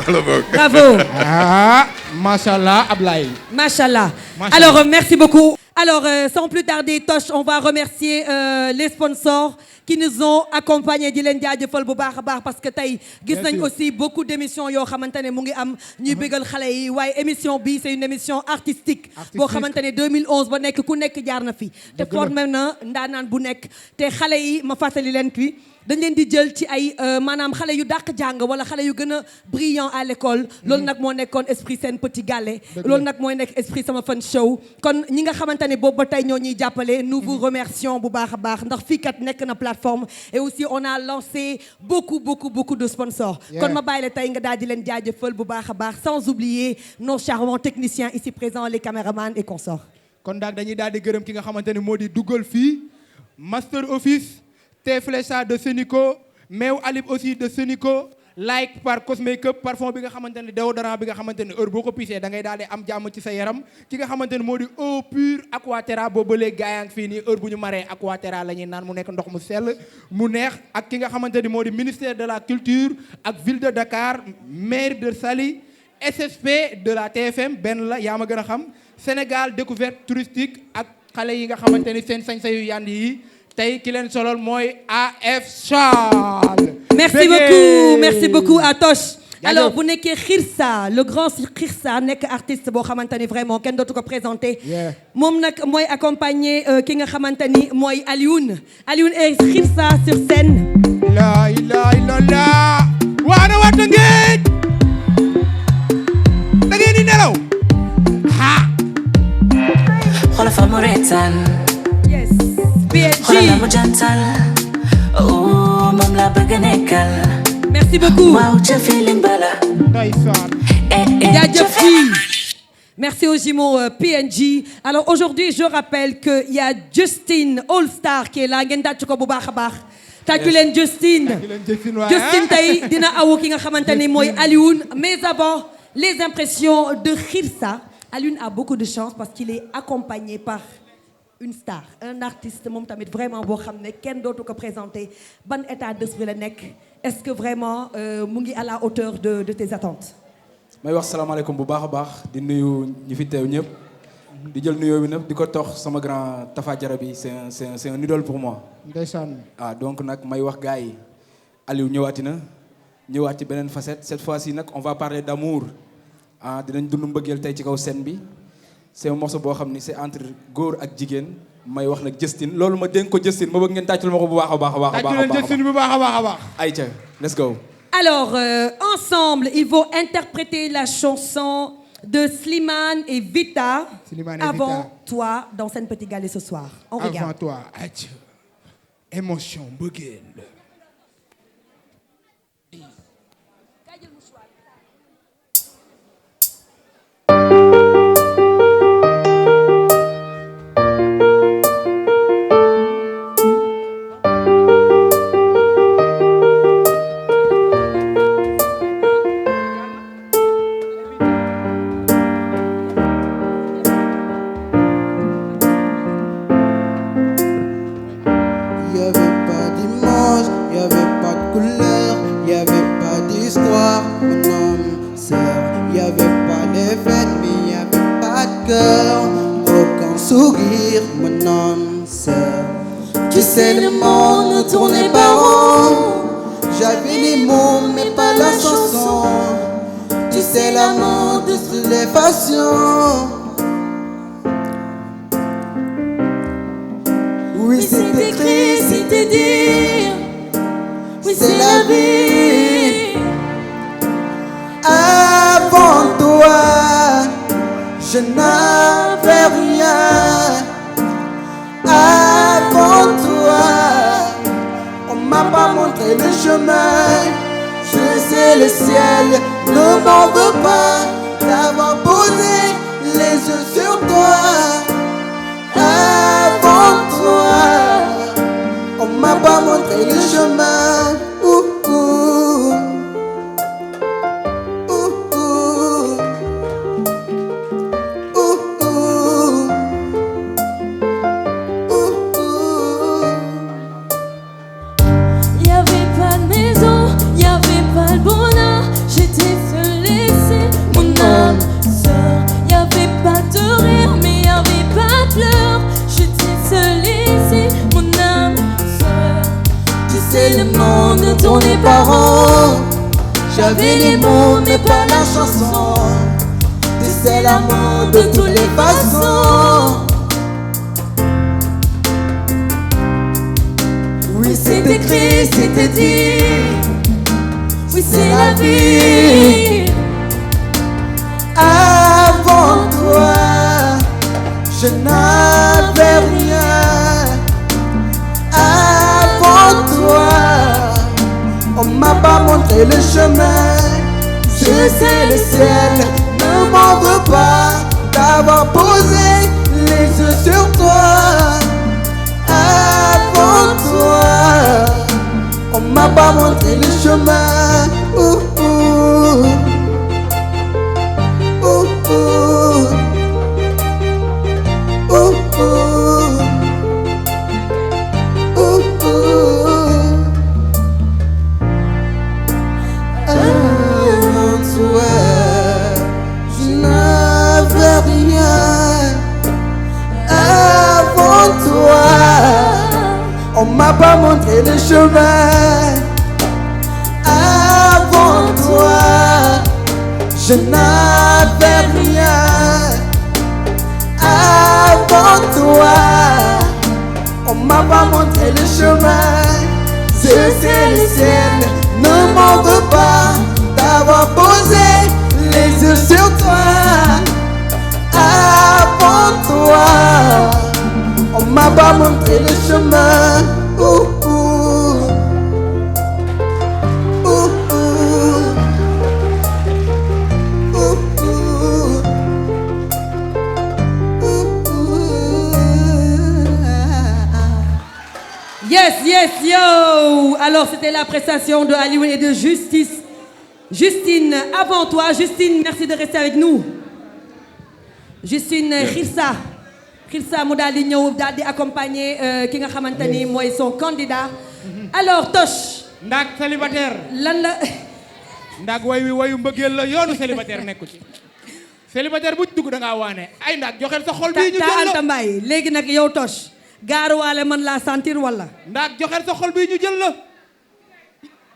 la bokk. Bravo. ah macha allah Ablaye. Machallah. Alors merci beaucoup. Alors sans plus tarder Toch on va remercier les sponsors qui nous ont accompagnés di leen jaajëfal bu baax a baax parce que tey gis nañ aussi beaucoup d'émissions yoo xamante ne mu ngi am ñuy bégal xale yi waaye émission bi c'est une émission artistique boo xamante ne 2011 ba nekk ku nekk jaar na fi te formé na ndaanaan bu nekk te xale yi ma fàttali leen fi dañ leen di jël ci ay maanaam xale yu dàq jàng wala xale yu gën a brillant à l'école loolu nag moo nekkoon esprit Sen Petit Gallé loolu nag mooy nekk esprit Sama Fun Show kon ñi nga xamante ne boobu ba tey ñoo ñuy jàppale nous vous remercions bu baax a baax ndax fii kat nekk na plateforme et aussi on a lancé beaucoup de sponsors kon ma bàyyi la tey nga daal di leen jaajëfal bu baax a baax sans oublier nos charmants techniciens ici présents les caméramans et consorts kon daal dañuy daal di gërëm ki nga xamante ne moo di dugal fii Master Office Teflecha de Senico Meew Alib aussi de Senico like par Cosmakeup parfum bi nga xamante ne déodorant bi nga xamante ne heure boo ko pisee da ngay daal di am jàmm ci sa yaram ki nga xamante ne moo di eau pure Aquaterra boobu ba léegi gaa yaa ngi fii nii heure bu ñu maree Aquaterra la ñuy naan mu nekk ndox mu sell mu neex ak ki nga xamante ni moo di ministère de la culture ak ville de Dakar maire de Saly SSP de la TFM benn la yaa ma gën a xam Sénégal découverte touristique ak xale yi nga xamante ni seen sañ-sañ yu yànd yi tey ki leen solol mooy AF Charles. merci beaucoup à Toch. alors bu nekkee Khirsa le grand Khirsa nekk artiste boo xamante ni vraiment kenn dootu ko présenté. moom nag mooy accompagné ki nga xamante ni mooy Alioune et Khirsa sur scène. la ilaha illallah. waana waata ngeen. da ngeen di nelaw. xoolal fa mu reetaan. yes. xoolal la mu jantal. oh moom la bëgg nekkal. merci beaucoup. waaw ca feeling bala. Merci aux jumeaux PNG. Alors aujourd'hui, je rappelle qu'il y a Justin All Star qui est là. ngeen tàcc ko bu baax a baax. tàccu leen Justin. Justin tey dina awu ki nga xamante ni mooy Alioune. Mais avant, les impressions de Khirsa. Alioune a beaucoup de chance parce qu'il est accompagné par une star, un artiste moom tamit vraiment boo xam ne kenn dootu ko présenté ban état d'esprit la nekk. Est-ce que vraiment mu ngi à la hauteur de tes attentes? may wax salaamaaleykum bu baax a baax di nuyu ñi fi teew ñëpp di jël nuyoo bi nag di ko tox sama grand Tafa Jara bi c'est un idole pour moi. ndeysaan. Donc nag may wax gars yi Aliou ñëwaati na ñëwaat ci beneen facette cette fois-ci nag on va parler d'amour dinañ dund mbëggeel tey ci kaw scène bi c'est un morceau boo xam ni c'est entre góor ak jigéen may wax nag Justin loolu ma dénk ko Justin ma bëgg ngeen tàccul ma ko bu baax a baax a baax. tàccul leen Justin bu baax a baax a baax. ayca let's go. Alors, ensemble, ils vont interpréter la chanson de Slimane et Vita. Avant toi, dans Sen Petit Gallé ce soir. On regarde. Avant toi, adieu. Émotion, mbëggeel. Tu sais, le monde ne tournait pas rond. J'avais les mots, mais pas la chanson. Tu sais, l'amour de toutes les passions. Oui, c'est écrit, c'était dire. Oui, c'est la vie. Avant toi, je n'avais rien. Avant toi, on m'a pas montré le chemin. Je sais le ciel ne m'en veut pas d'avoir posé les yeux sur toi. Avant toi, on m'a pas montré le chemin. Le monde ne tournait pas rond. J'avais les mots mais pas la chanson. Tu sais l'amour de toutes les façons. Oui c'est écrit, t'ai dit, oui c'est la vie. Avant toi, je n'avais rien. Avant toi, on m'a pas montré le chemin. Je sais le ciel, ne m'en veux pas d'avoir posé les yeux sur toi. Avant toi, on m'a pas montré le chemin. Avant toi, je n'avais rien. Avant toi, on m'a pas montré le chemin. Avant toi, je n'avais rien. Avant toi, on m'a pas montré le chemin. Je sais le ciel, ne m'en veux pas d'avoir posé les yeux sur toi. Avant toi, on m'a pas montré le chemin. Yes, yes, yo! Alors, c'était la prestation de Aliou et de Justine, avant toi, Justine, merci de rester avec nous. Justine Khirsa mu daal di ñëw daal di accompagner ki nga xamante ni mooy son candidat. Alors Toch. Ndaak célibataire. lan la. Ndaak wayu mbëggeel la yoonu célibataire nekku ci. Célibataire bu dugg da ngaa waane ay Ndaak joxeel sa xol bii ñu jël la Anta Mbaye léegi nag yow Toch. gaaruwaale man laa sentir wala. Ndaak joxeel sa xol bii ñu jël la.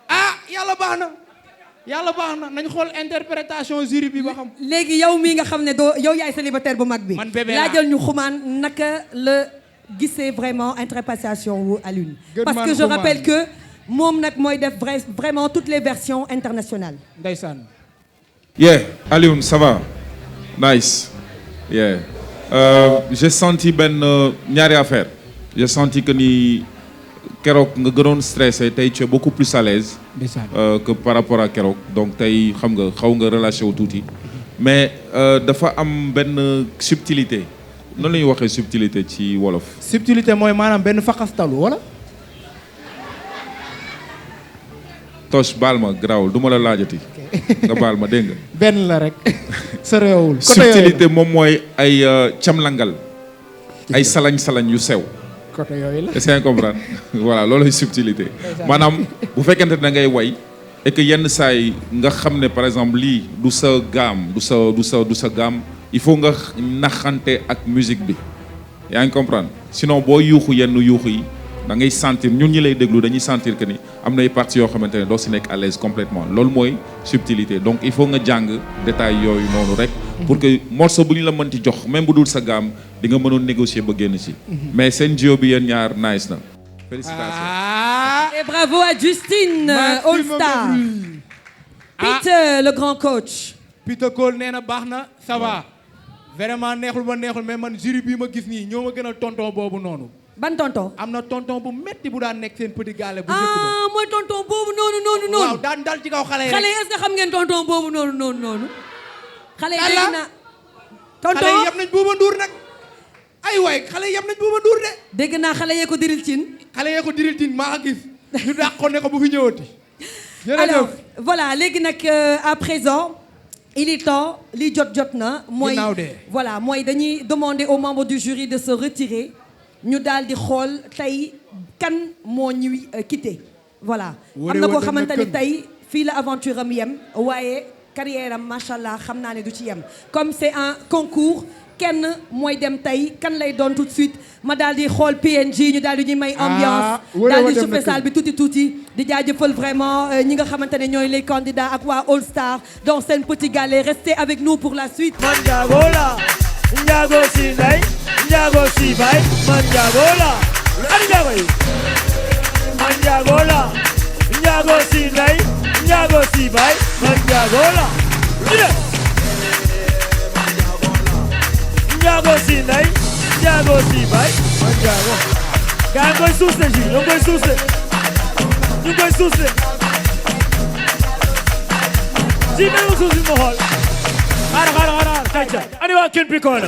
ah yàlla baax na. yàlla baax na nañ xool interprétation jury bi ba xam. léegi yow mii nga xam ne doo yow yaay célibataire bu mag bi. man bébé laa laajal ñu xumaan naka la gisee vraiment interprétation wu Alioune. parce que je rappelle que moom nag mooy def vraiment toutes les versions internationales. ndeysaan. Yeah, Alioune ça va. Nice. Yeah. J'ai senti ñaari affaire. J'ai senti que ni keroog nga gënoon stressé tey tu es beaucoup plus à l'aise que par rapport à keroog donc tey xam nga xaw nga relâché wu tuuti mais dafa am benn subtilité noonu la ñuy waxee subtilité ci wolof. subtilité mooy maanaam benn faxastalu wala. Toch baal ma garaawul du ma la laajati. nga baal ma dégg nga. benn la rek. sa réewul subtilité moom mooy ay camlangal ay salañ yu sew. côté yooyu la. est-ce que comprendre voilà loolu subtilité maanaam bu fekkente da ngay way et que yenn saa yi nga xam ne par exemple lii du sa gaam du sa gaam il faut nga naxante ak musique bi yaa ngi comprendre sinon boo yuuxu yenn yuuxu yi da ngay sentir ñun ñi lay déglu dañuy sentir que ni am na ay parties yoo xamante ne doo si nekk à l'aise complètement loolu mooy subtilité donc il faut nga jàng détail yooyu noonu rek pour que morceau bu ñu la mënti jox même bu dul sa gaam di nga mënoon négocier ba génn ci mais seen duo bi yéen ñaar nice na félicitations. Et bravo à Justine All Star. Peter le grand coach. Peter Cole nee na baax na ça va vraiment neexul ba neexul mais man jury bii ma gis nii ñoo ma gënal tonton boobu noonu. ban tonton. am na tonton bu metti bu daan nekk seen petit gallé bu njëkk ba. mooy tonton boobu noonu. waaw daan dal ci kaw xale yi rek. xale yi est-ce que xam ngeen tonton boobu noonu. xale yi dégg na. tonton xale yi yab nañ Buuba Nduur nag. ay waay xale yi yab nañ Buuba Nduur de. dégg naa xale yee ko diril cin. xale yee ko diril cin maa gis. ñu dàqoon ne ko bu fi ñëwati. alors voilà léegi nag à présent. il est temps li jot na. mooy voilà mooy dañuy demander aux membres du jury de se retirer. ñu daal di xool tey kan moo ñuy quitté voilà am na koo xamante ni tey fii la aventure am yem waaye carrière am macha allah xam naa ne du ci yem comme c'est un concours kenn mooy dem tey kan lay doon tout de suite ma daal di xool PNG ñu daal di ñuy may ambiance daal di chauffé salle bi tuuti di jaajëfal vraiment ñi nga xamante ne ñooy les candidats ak waa All Star dans seen petit galet restez avec nous pour la suite. Ndiago si ndey Ndiago si bay man Ndiago la ani Ndiago yi man Ndiago la Ndiago si ndey Ndiago si bay man Ndiago la Ndiago si ndey Ndiago si bay man Ndiago gaa koy suusle ji ñu koy suusle ñu koy suusle ji melu suusle mo xool xaar kayca ani waa kin pikoona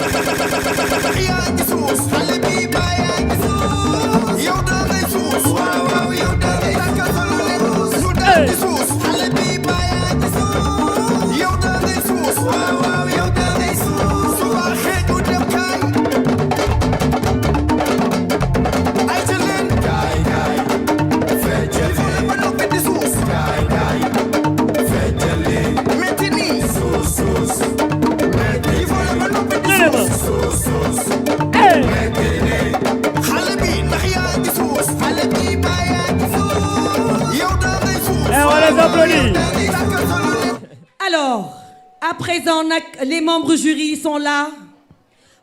Alors, à présent nag les membres jury sont là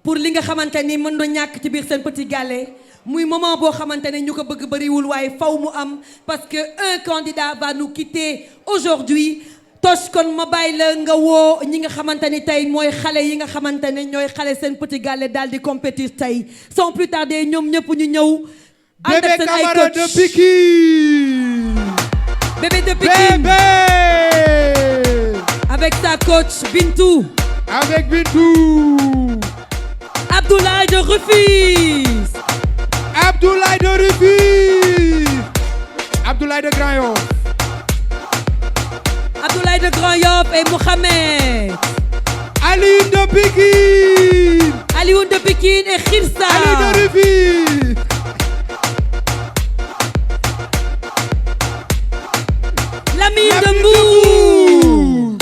pour li nga xamante ni mën na ñàkk ci biir seen petit gallé muy moment boo xamante ne ñu ko bëgg bëriwul waaye faw mu am parce que un candidat va nous quitter aujourd'hui. Toch kon ma bàyyi la nga woo ñi nga xamante ni tey mooy xale yi nga xamante ne ñooy xale seen petit gallé daal di compétir tey sans plus tarder ñoom ñëpp ñu ñëw. ànd ak seen ay coach de Pikine. Bébé de Pikine. Bébé. Avec sa coach Bintou. Avec Bintou. Abdoulaye de Rufisque. Abdoulaye de Rufisque. Abdoulaye de Grand Yoff. Abdoulaye de Grand Yoff et Mohamed. Alioune de Pikine. Alioune de Pikine et Khirsa. Alioune de Rufisque. Lamine de Mbour.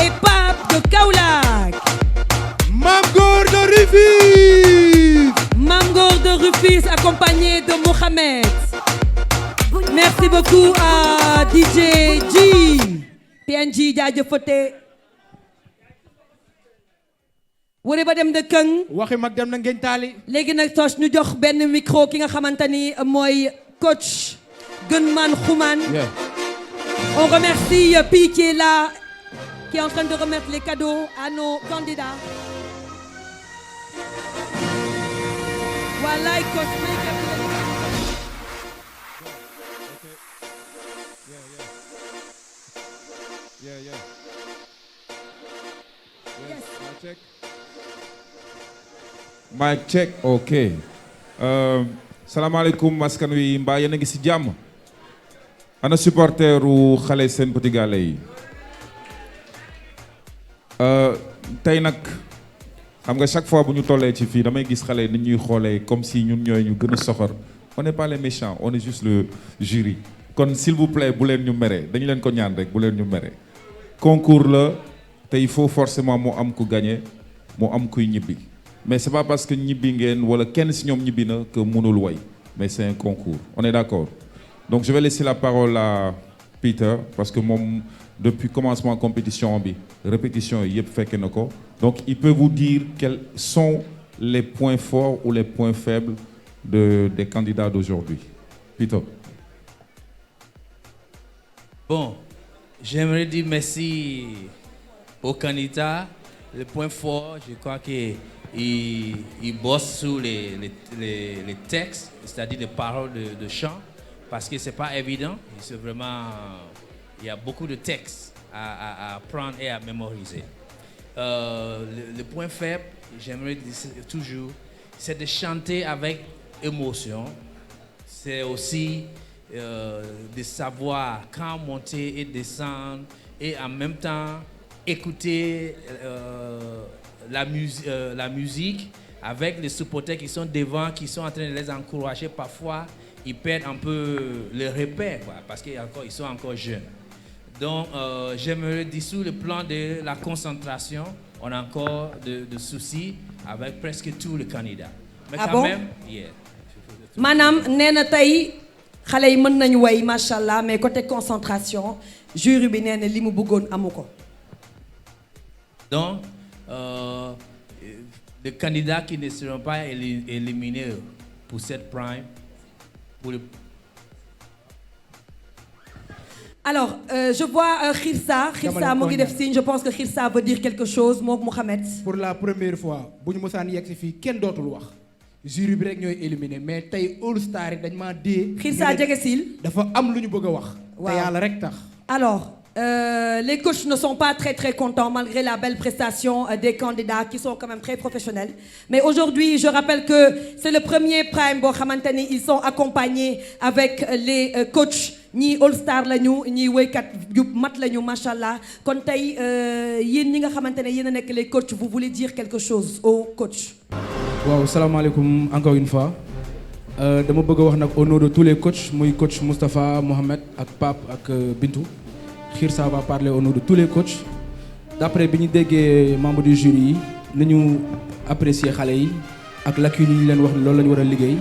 Et Pape de Kaolack. Mamgor de Rufisque. Mamgor de Rufisque accompagné de Mohamed. Merci beaucoup à DJ G. PNG jaajëfate. wërë ba dem de këng. waxi mag dem na ngeen taali. léegi nag Toch ñu jox benn micro ki nga xamante ni mooy coach Gunman Xuman. On remercie Pi qui est là, qui est en train de remettre les cadeaux à nos candidats. Voilà, coach. Mic check, ok. Salaamaaleykum askan wi mbaa yéen a ngi ci jàmm. ana supporteru xale seen petit gallé yi. tey nag xam nga chaque fois bu ñu tollee ci fii damay gis xale ni ñuy xoolee comme si ñun ñooy ñu gën a soxor. On n'est pas les méchants, on est juste le jury. kon s'il vous plaît bu leen ñu mere dañu leen ko ñaan rek bu leen ñu mere. concours la te il faut forcément mu am ku gagné mu am kuy ñibbi mais c'est pas parce que ñibbi ngeen wala kenn si ñoom ñibbi na que mënul way mais c'est un concours on est d'accord. Donc je vais laisser la parole à Peter parce que moom depuis commencement compétition bi répétition yi yëpp fekk na ko donc il peut vous dire quels sont les points forts ou les points faibles des candidats d'aujourd'hui. Peter. Bon, j'aimerais dire merci aux candidats. Le point fort, je crois qu'ils bossent sur les textes, c'est-à-dire les paroles de chant, parce que c'est pas évident. C'est vraiment, il y a beaucoup de textes à apprendre et à mémoriser. Le point faible, j'aimerais dire toujours, c'est de chanter avec émotion. C'est aussi de savoir quand monter et descendre et en même temps écouter la musique avec les supporters qui sont devant, qui sont en train de les encourager. Parfois, ils perdent un peu le repère quoi, parce qu'ils sont encore jeunes. Donc, j'aimerais dire sur le plan de la concentration, on a encore de soucis avec presque tous les candidats. Mais quand même, yeah. Madame, nee tey xale yi mën nañu way machallah mais côté concentration jury bi nee na li mu bëggoon amu ko. Donc, les candidats qui ne seront pas éliminés pour cette prime, pour le... Alors, je vois Khirsa mu ngi def signe, je pense que Khirsa veut dire quelque chose moom Mohamed. Pour la première fois bu ñu mosaan yegg si fii kenn dootul wax jury bi rek ñooy éliminé mais tey All Star yi dañ maa dee. Khirsa jege sil. dafa am lu ñu bëgg a wax. te yàlla rek tax. Alors, les coachs ne sont pas très contents malgré la belle prestation des candidats qui sont quand même très professionnels. Mais aujourd'hui, je rappelle que c'est le premier prime boo xamante ni ils sont accompagnés avec les coachs ñii All Star lañu ñii woykat yu mat lañu macha allah kon tey yéen ñi nga xamante ne yéen a nekk les coachs vous voulez dire quelque chose aux coachs. waaw salaamaaleykum encore une fois dama bëgg a wax nag au nom de tous les coachs muy coach Moustapha Mohamed ak Pape ak Bintou. Khirsa va parler au nom de tous les coachs d'après bi ñu déggee membre du jury yi nañu apprécier xale yi ak lacunes yi ñu leen wax ne loolu la ñu war a liggéey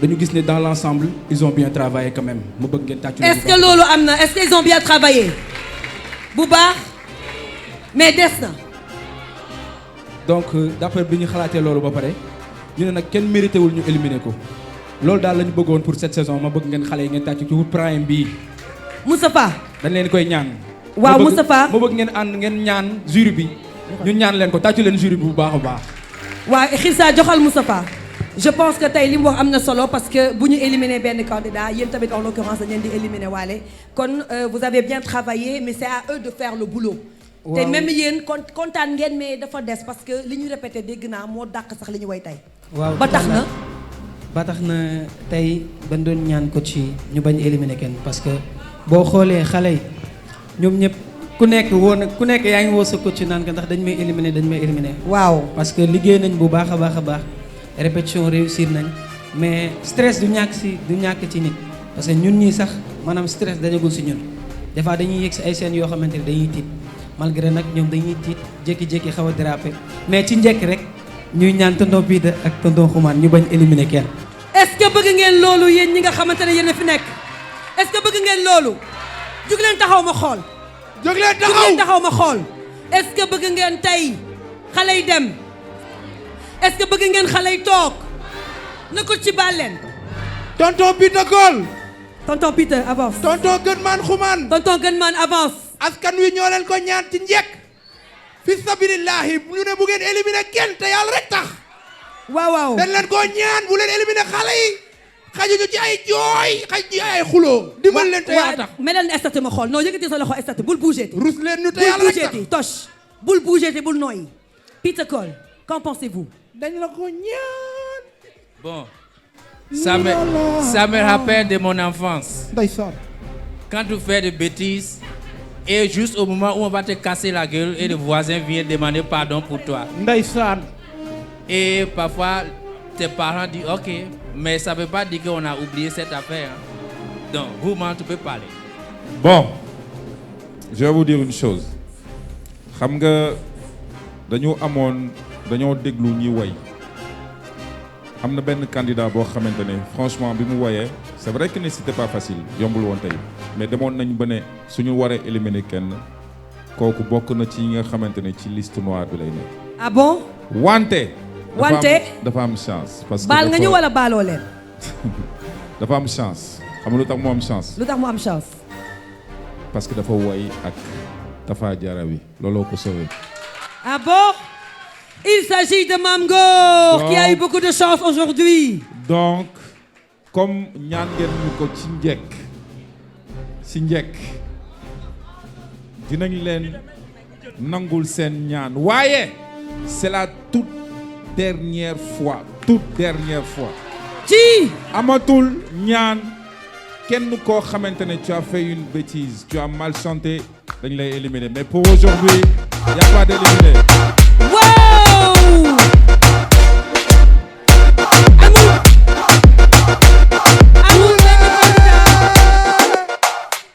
dañu gis ne dans l'ensemble ils ont bien travaillé quand même ma bëgg ngeen tàccu. est-ce que loolu am na est-ce qu'ils ont bien travaillé bu baax mais des na. donc d'après bi ñu xalaatee loolu ba pare ñu ne nag kenn mérité wul ñu éliminer ko loolu daal la ñu bëggoon pour cette saison ma bëgg ngeen xale yi ngeen tàccu ci prime bii. Moustapha. dañ leen koy ñaan. waaw Moustapha ma bëgg ngeen ànd ngeen ñaan jury bi. ñu ñaan leen ko tàccu leen jury bi bu baax a baax. waaw Khirsa joxal Moustapha. je pense que tey li mu wax am na solo parce que bu ñu éliminer benn candidat yéen tamit en l'occurrence dañ leen di éliminer waale kon vous avez bien travaillé mais c'est à eux de faire le boulot. te même yéen kontaan ngeen mais dafa des parce que li ñu répété dégg naa moo dàq sax li ñu way tey. waaw ba tax na tey ban doon ñaan ko ci ñu bañ éliminer kenn parce que. boo xoolee xale yi ñoom ñëpp ku nekk yaa ngi woo sa coach naan ka ndax dañ may éliminer. waaw parce que liggéey nañ bu baax a baax répétition réussir nañ mais stress du ñàkk ci nit parce que ñun ñii sax maanaam stress dañagul si ñun des fois dañuy yegg si ay scènes yoo xamante ne dañuy tiit malgré nag ñoom dañuy tiit jékki-jékki xaw a déraper mais ci njëkk rek ñuy ñaan tonton Pita ak tonton Xumaan ñu bañ éliminer kenn. est-ce que bëgg ngeen loolu yéen ñi nga xamante ne yéen a fi nekk. est-ce que bëgg ngeen loolu jóg leen taxaw ma xool. jóg leen taxaw ma xool. est-ce que bëgg ngeen tey xale yi dem est-ce que bëgg ngeen xale yi toog na ko ci baal leen. tonton Pita Kool. tonton Pita avance. tonton Gënmaan Xumaan. tonton Gënmaan avance. askan wi ñoo leen ko ñaan ci njëkk. fi sabilillahi ñu ne bu ngeen éliminer kenn te yàlla rek tax. waaw. dañ leen ko ñaan bu leen éliminer xale yi. xajuñu ci ay jooy xaj ci ay xuloo dimbal leen te yàlla tax mais leen statut ma xool non yëkkati sa loxo statut bul bouger rus leen ñu te yàlla rek tax Toch bul bouger bul nooyi Pita Kool qu'en pensez-vous dañ la ko ñaan bon ça me rappelle de mon enfance ndeysaan quand tu fais des bêtises et juste au moment où on va te casser la gueule et le voisin vient demander pardon pour toi ndeysaan et parfois tes parents disent ok mais ça veut pas dire qu'on a oublié cette affaire. Donc, Rouman, tu peux parler. Bon, je vais vous dire une chose. Xam nga dañoo déglu ñi way. Am na benn candidat boo xamante ne franchement bi mu wayee c'est vrai que ne c'était pas facile yombul woon tey mais demoon nañ ba ne suñu waree éliminer kenn kooku bokk na ci ñi nga xamante ne ci liste noire bi lay nekk. Ah bon? Wante. dafa am chance. parce que baal nga ñu wala baaloo leen. dafa am chance xam nga lu tax mu am chance. lu tax mu am chance. parce que dafa woy ak Tafa Jarawi looloo ko sauvé. Ah bon? Il s'agit de Mame Ngor qui a eu beaucoup de chance aujourd'hui. Donc comme ñaan ngeen ñu ko ci njëkk dinañ leen nangul seen ñaan waaye c'est la toute dernière fois. ci amatul ñaan kenn koo xamante ne tu as fait une bêtise tu as mal chanté dañ lay éliminer mais pour aujourd'hui il y a pas d'éliminé. Wow! amul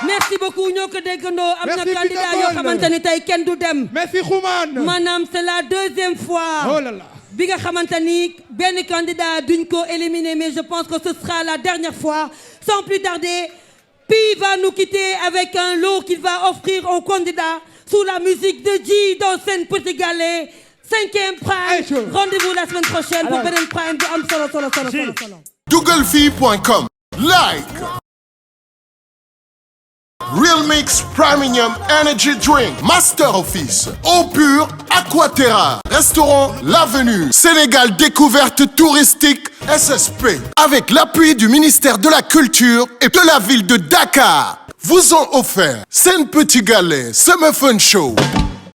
merci beaucoup ñoo ko déggandoo am na candidat yoo xamante ni tey kenn du dem. merci Xuman. maanaam c'est la deuxième fois. Oh là là. bi nga xamante ni benn candidat duñ ko éliminer mais je pense que ce sera la dernière fois sans plus tarder Pi va nous quitter avec un lot qu'il va offrir aux candidats sous la musique de Dji dans Sen Petit Gallé 5e prime. Rendez-vous la semaine prochaine pour beneen prime bu am solo. Googlefii.com like Real Mix Premium Energy Drink, Master Office, Eau Pure, Aquaterra, Restaurant L'Avenue, Sénégal Découverte Touristique, SSP, avec l'appui du ministère de la Culture et de la ville de Dakar, vous ont offert Sen Petit Galet Summer Fun Show.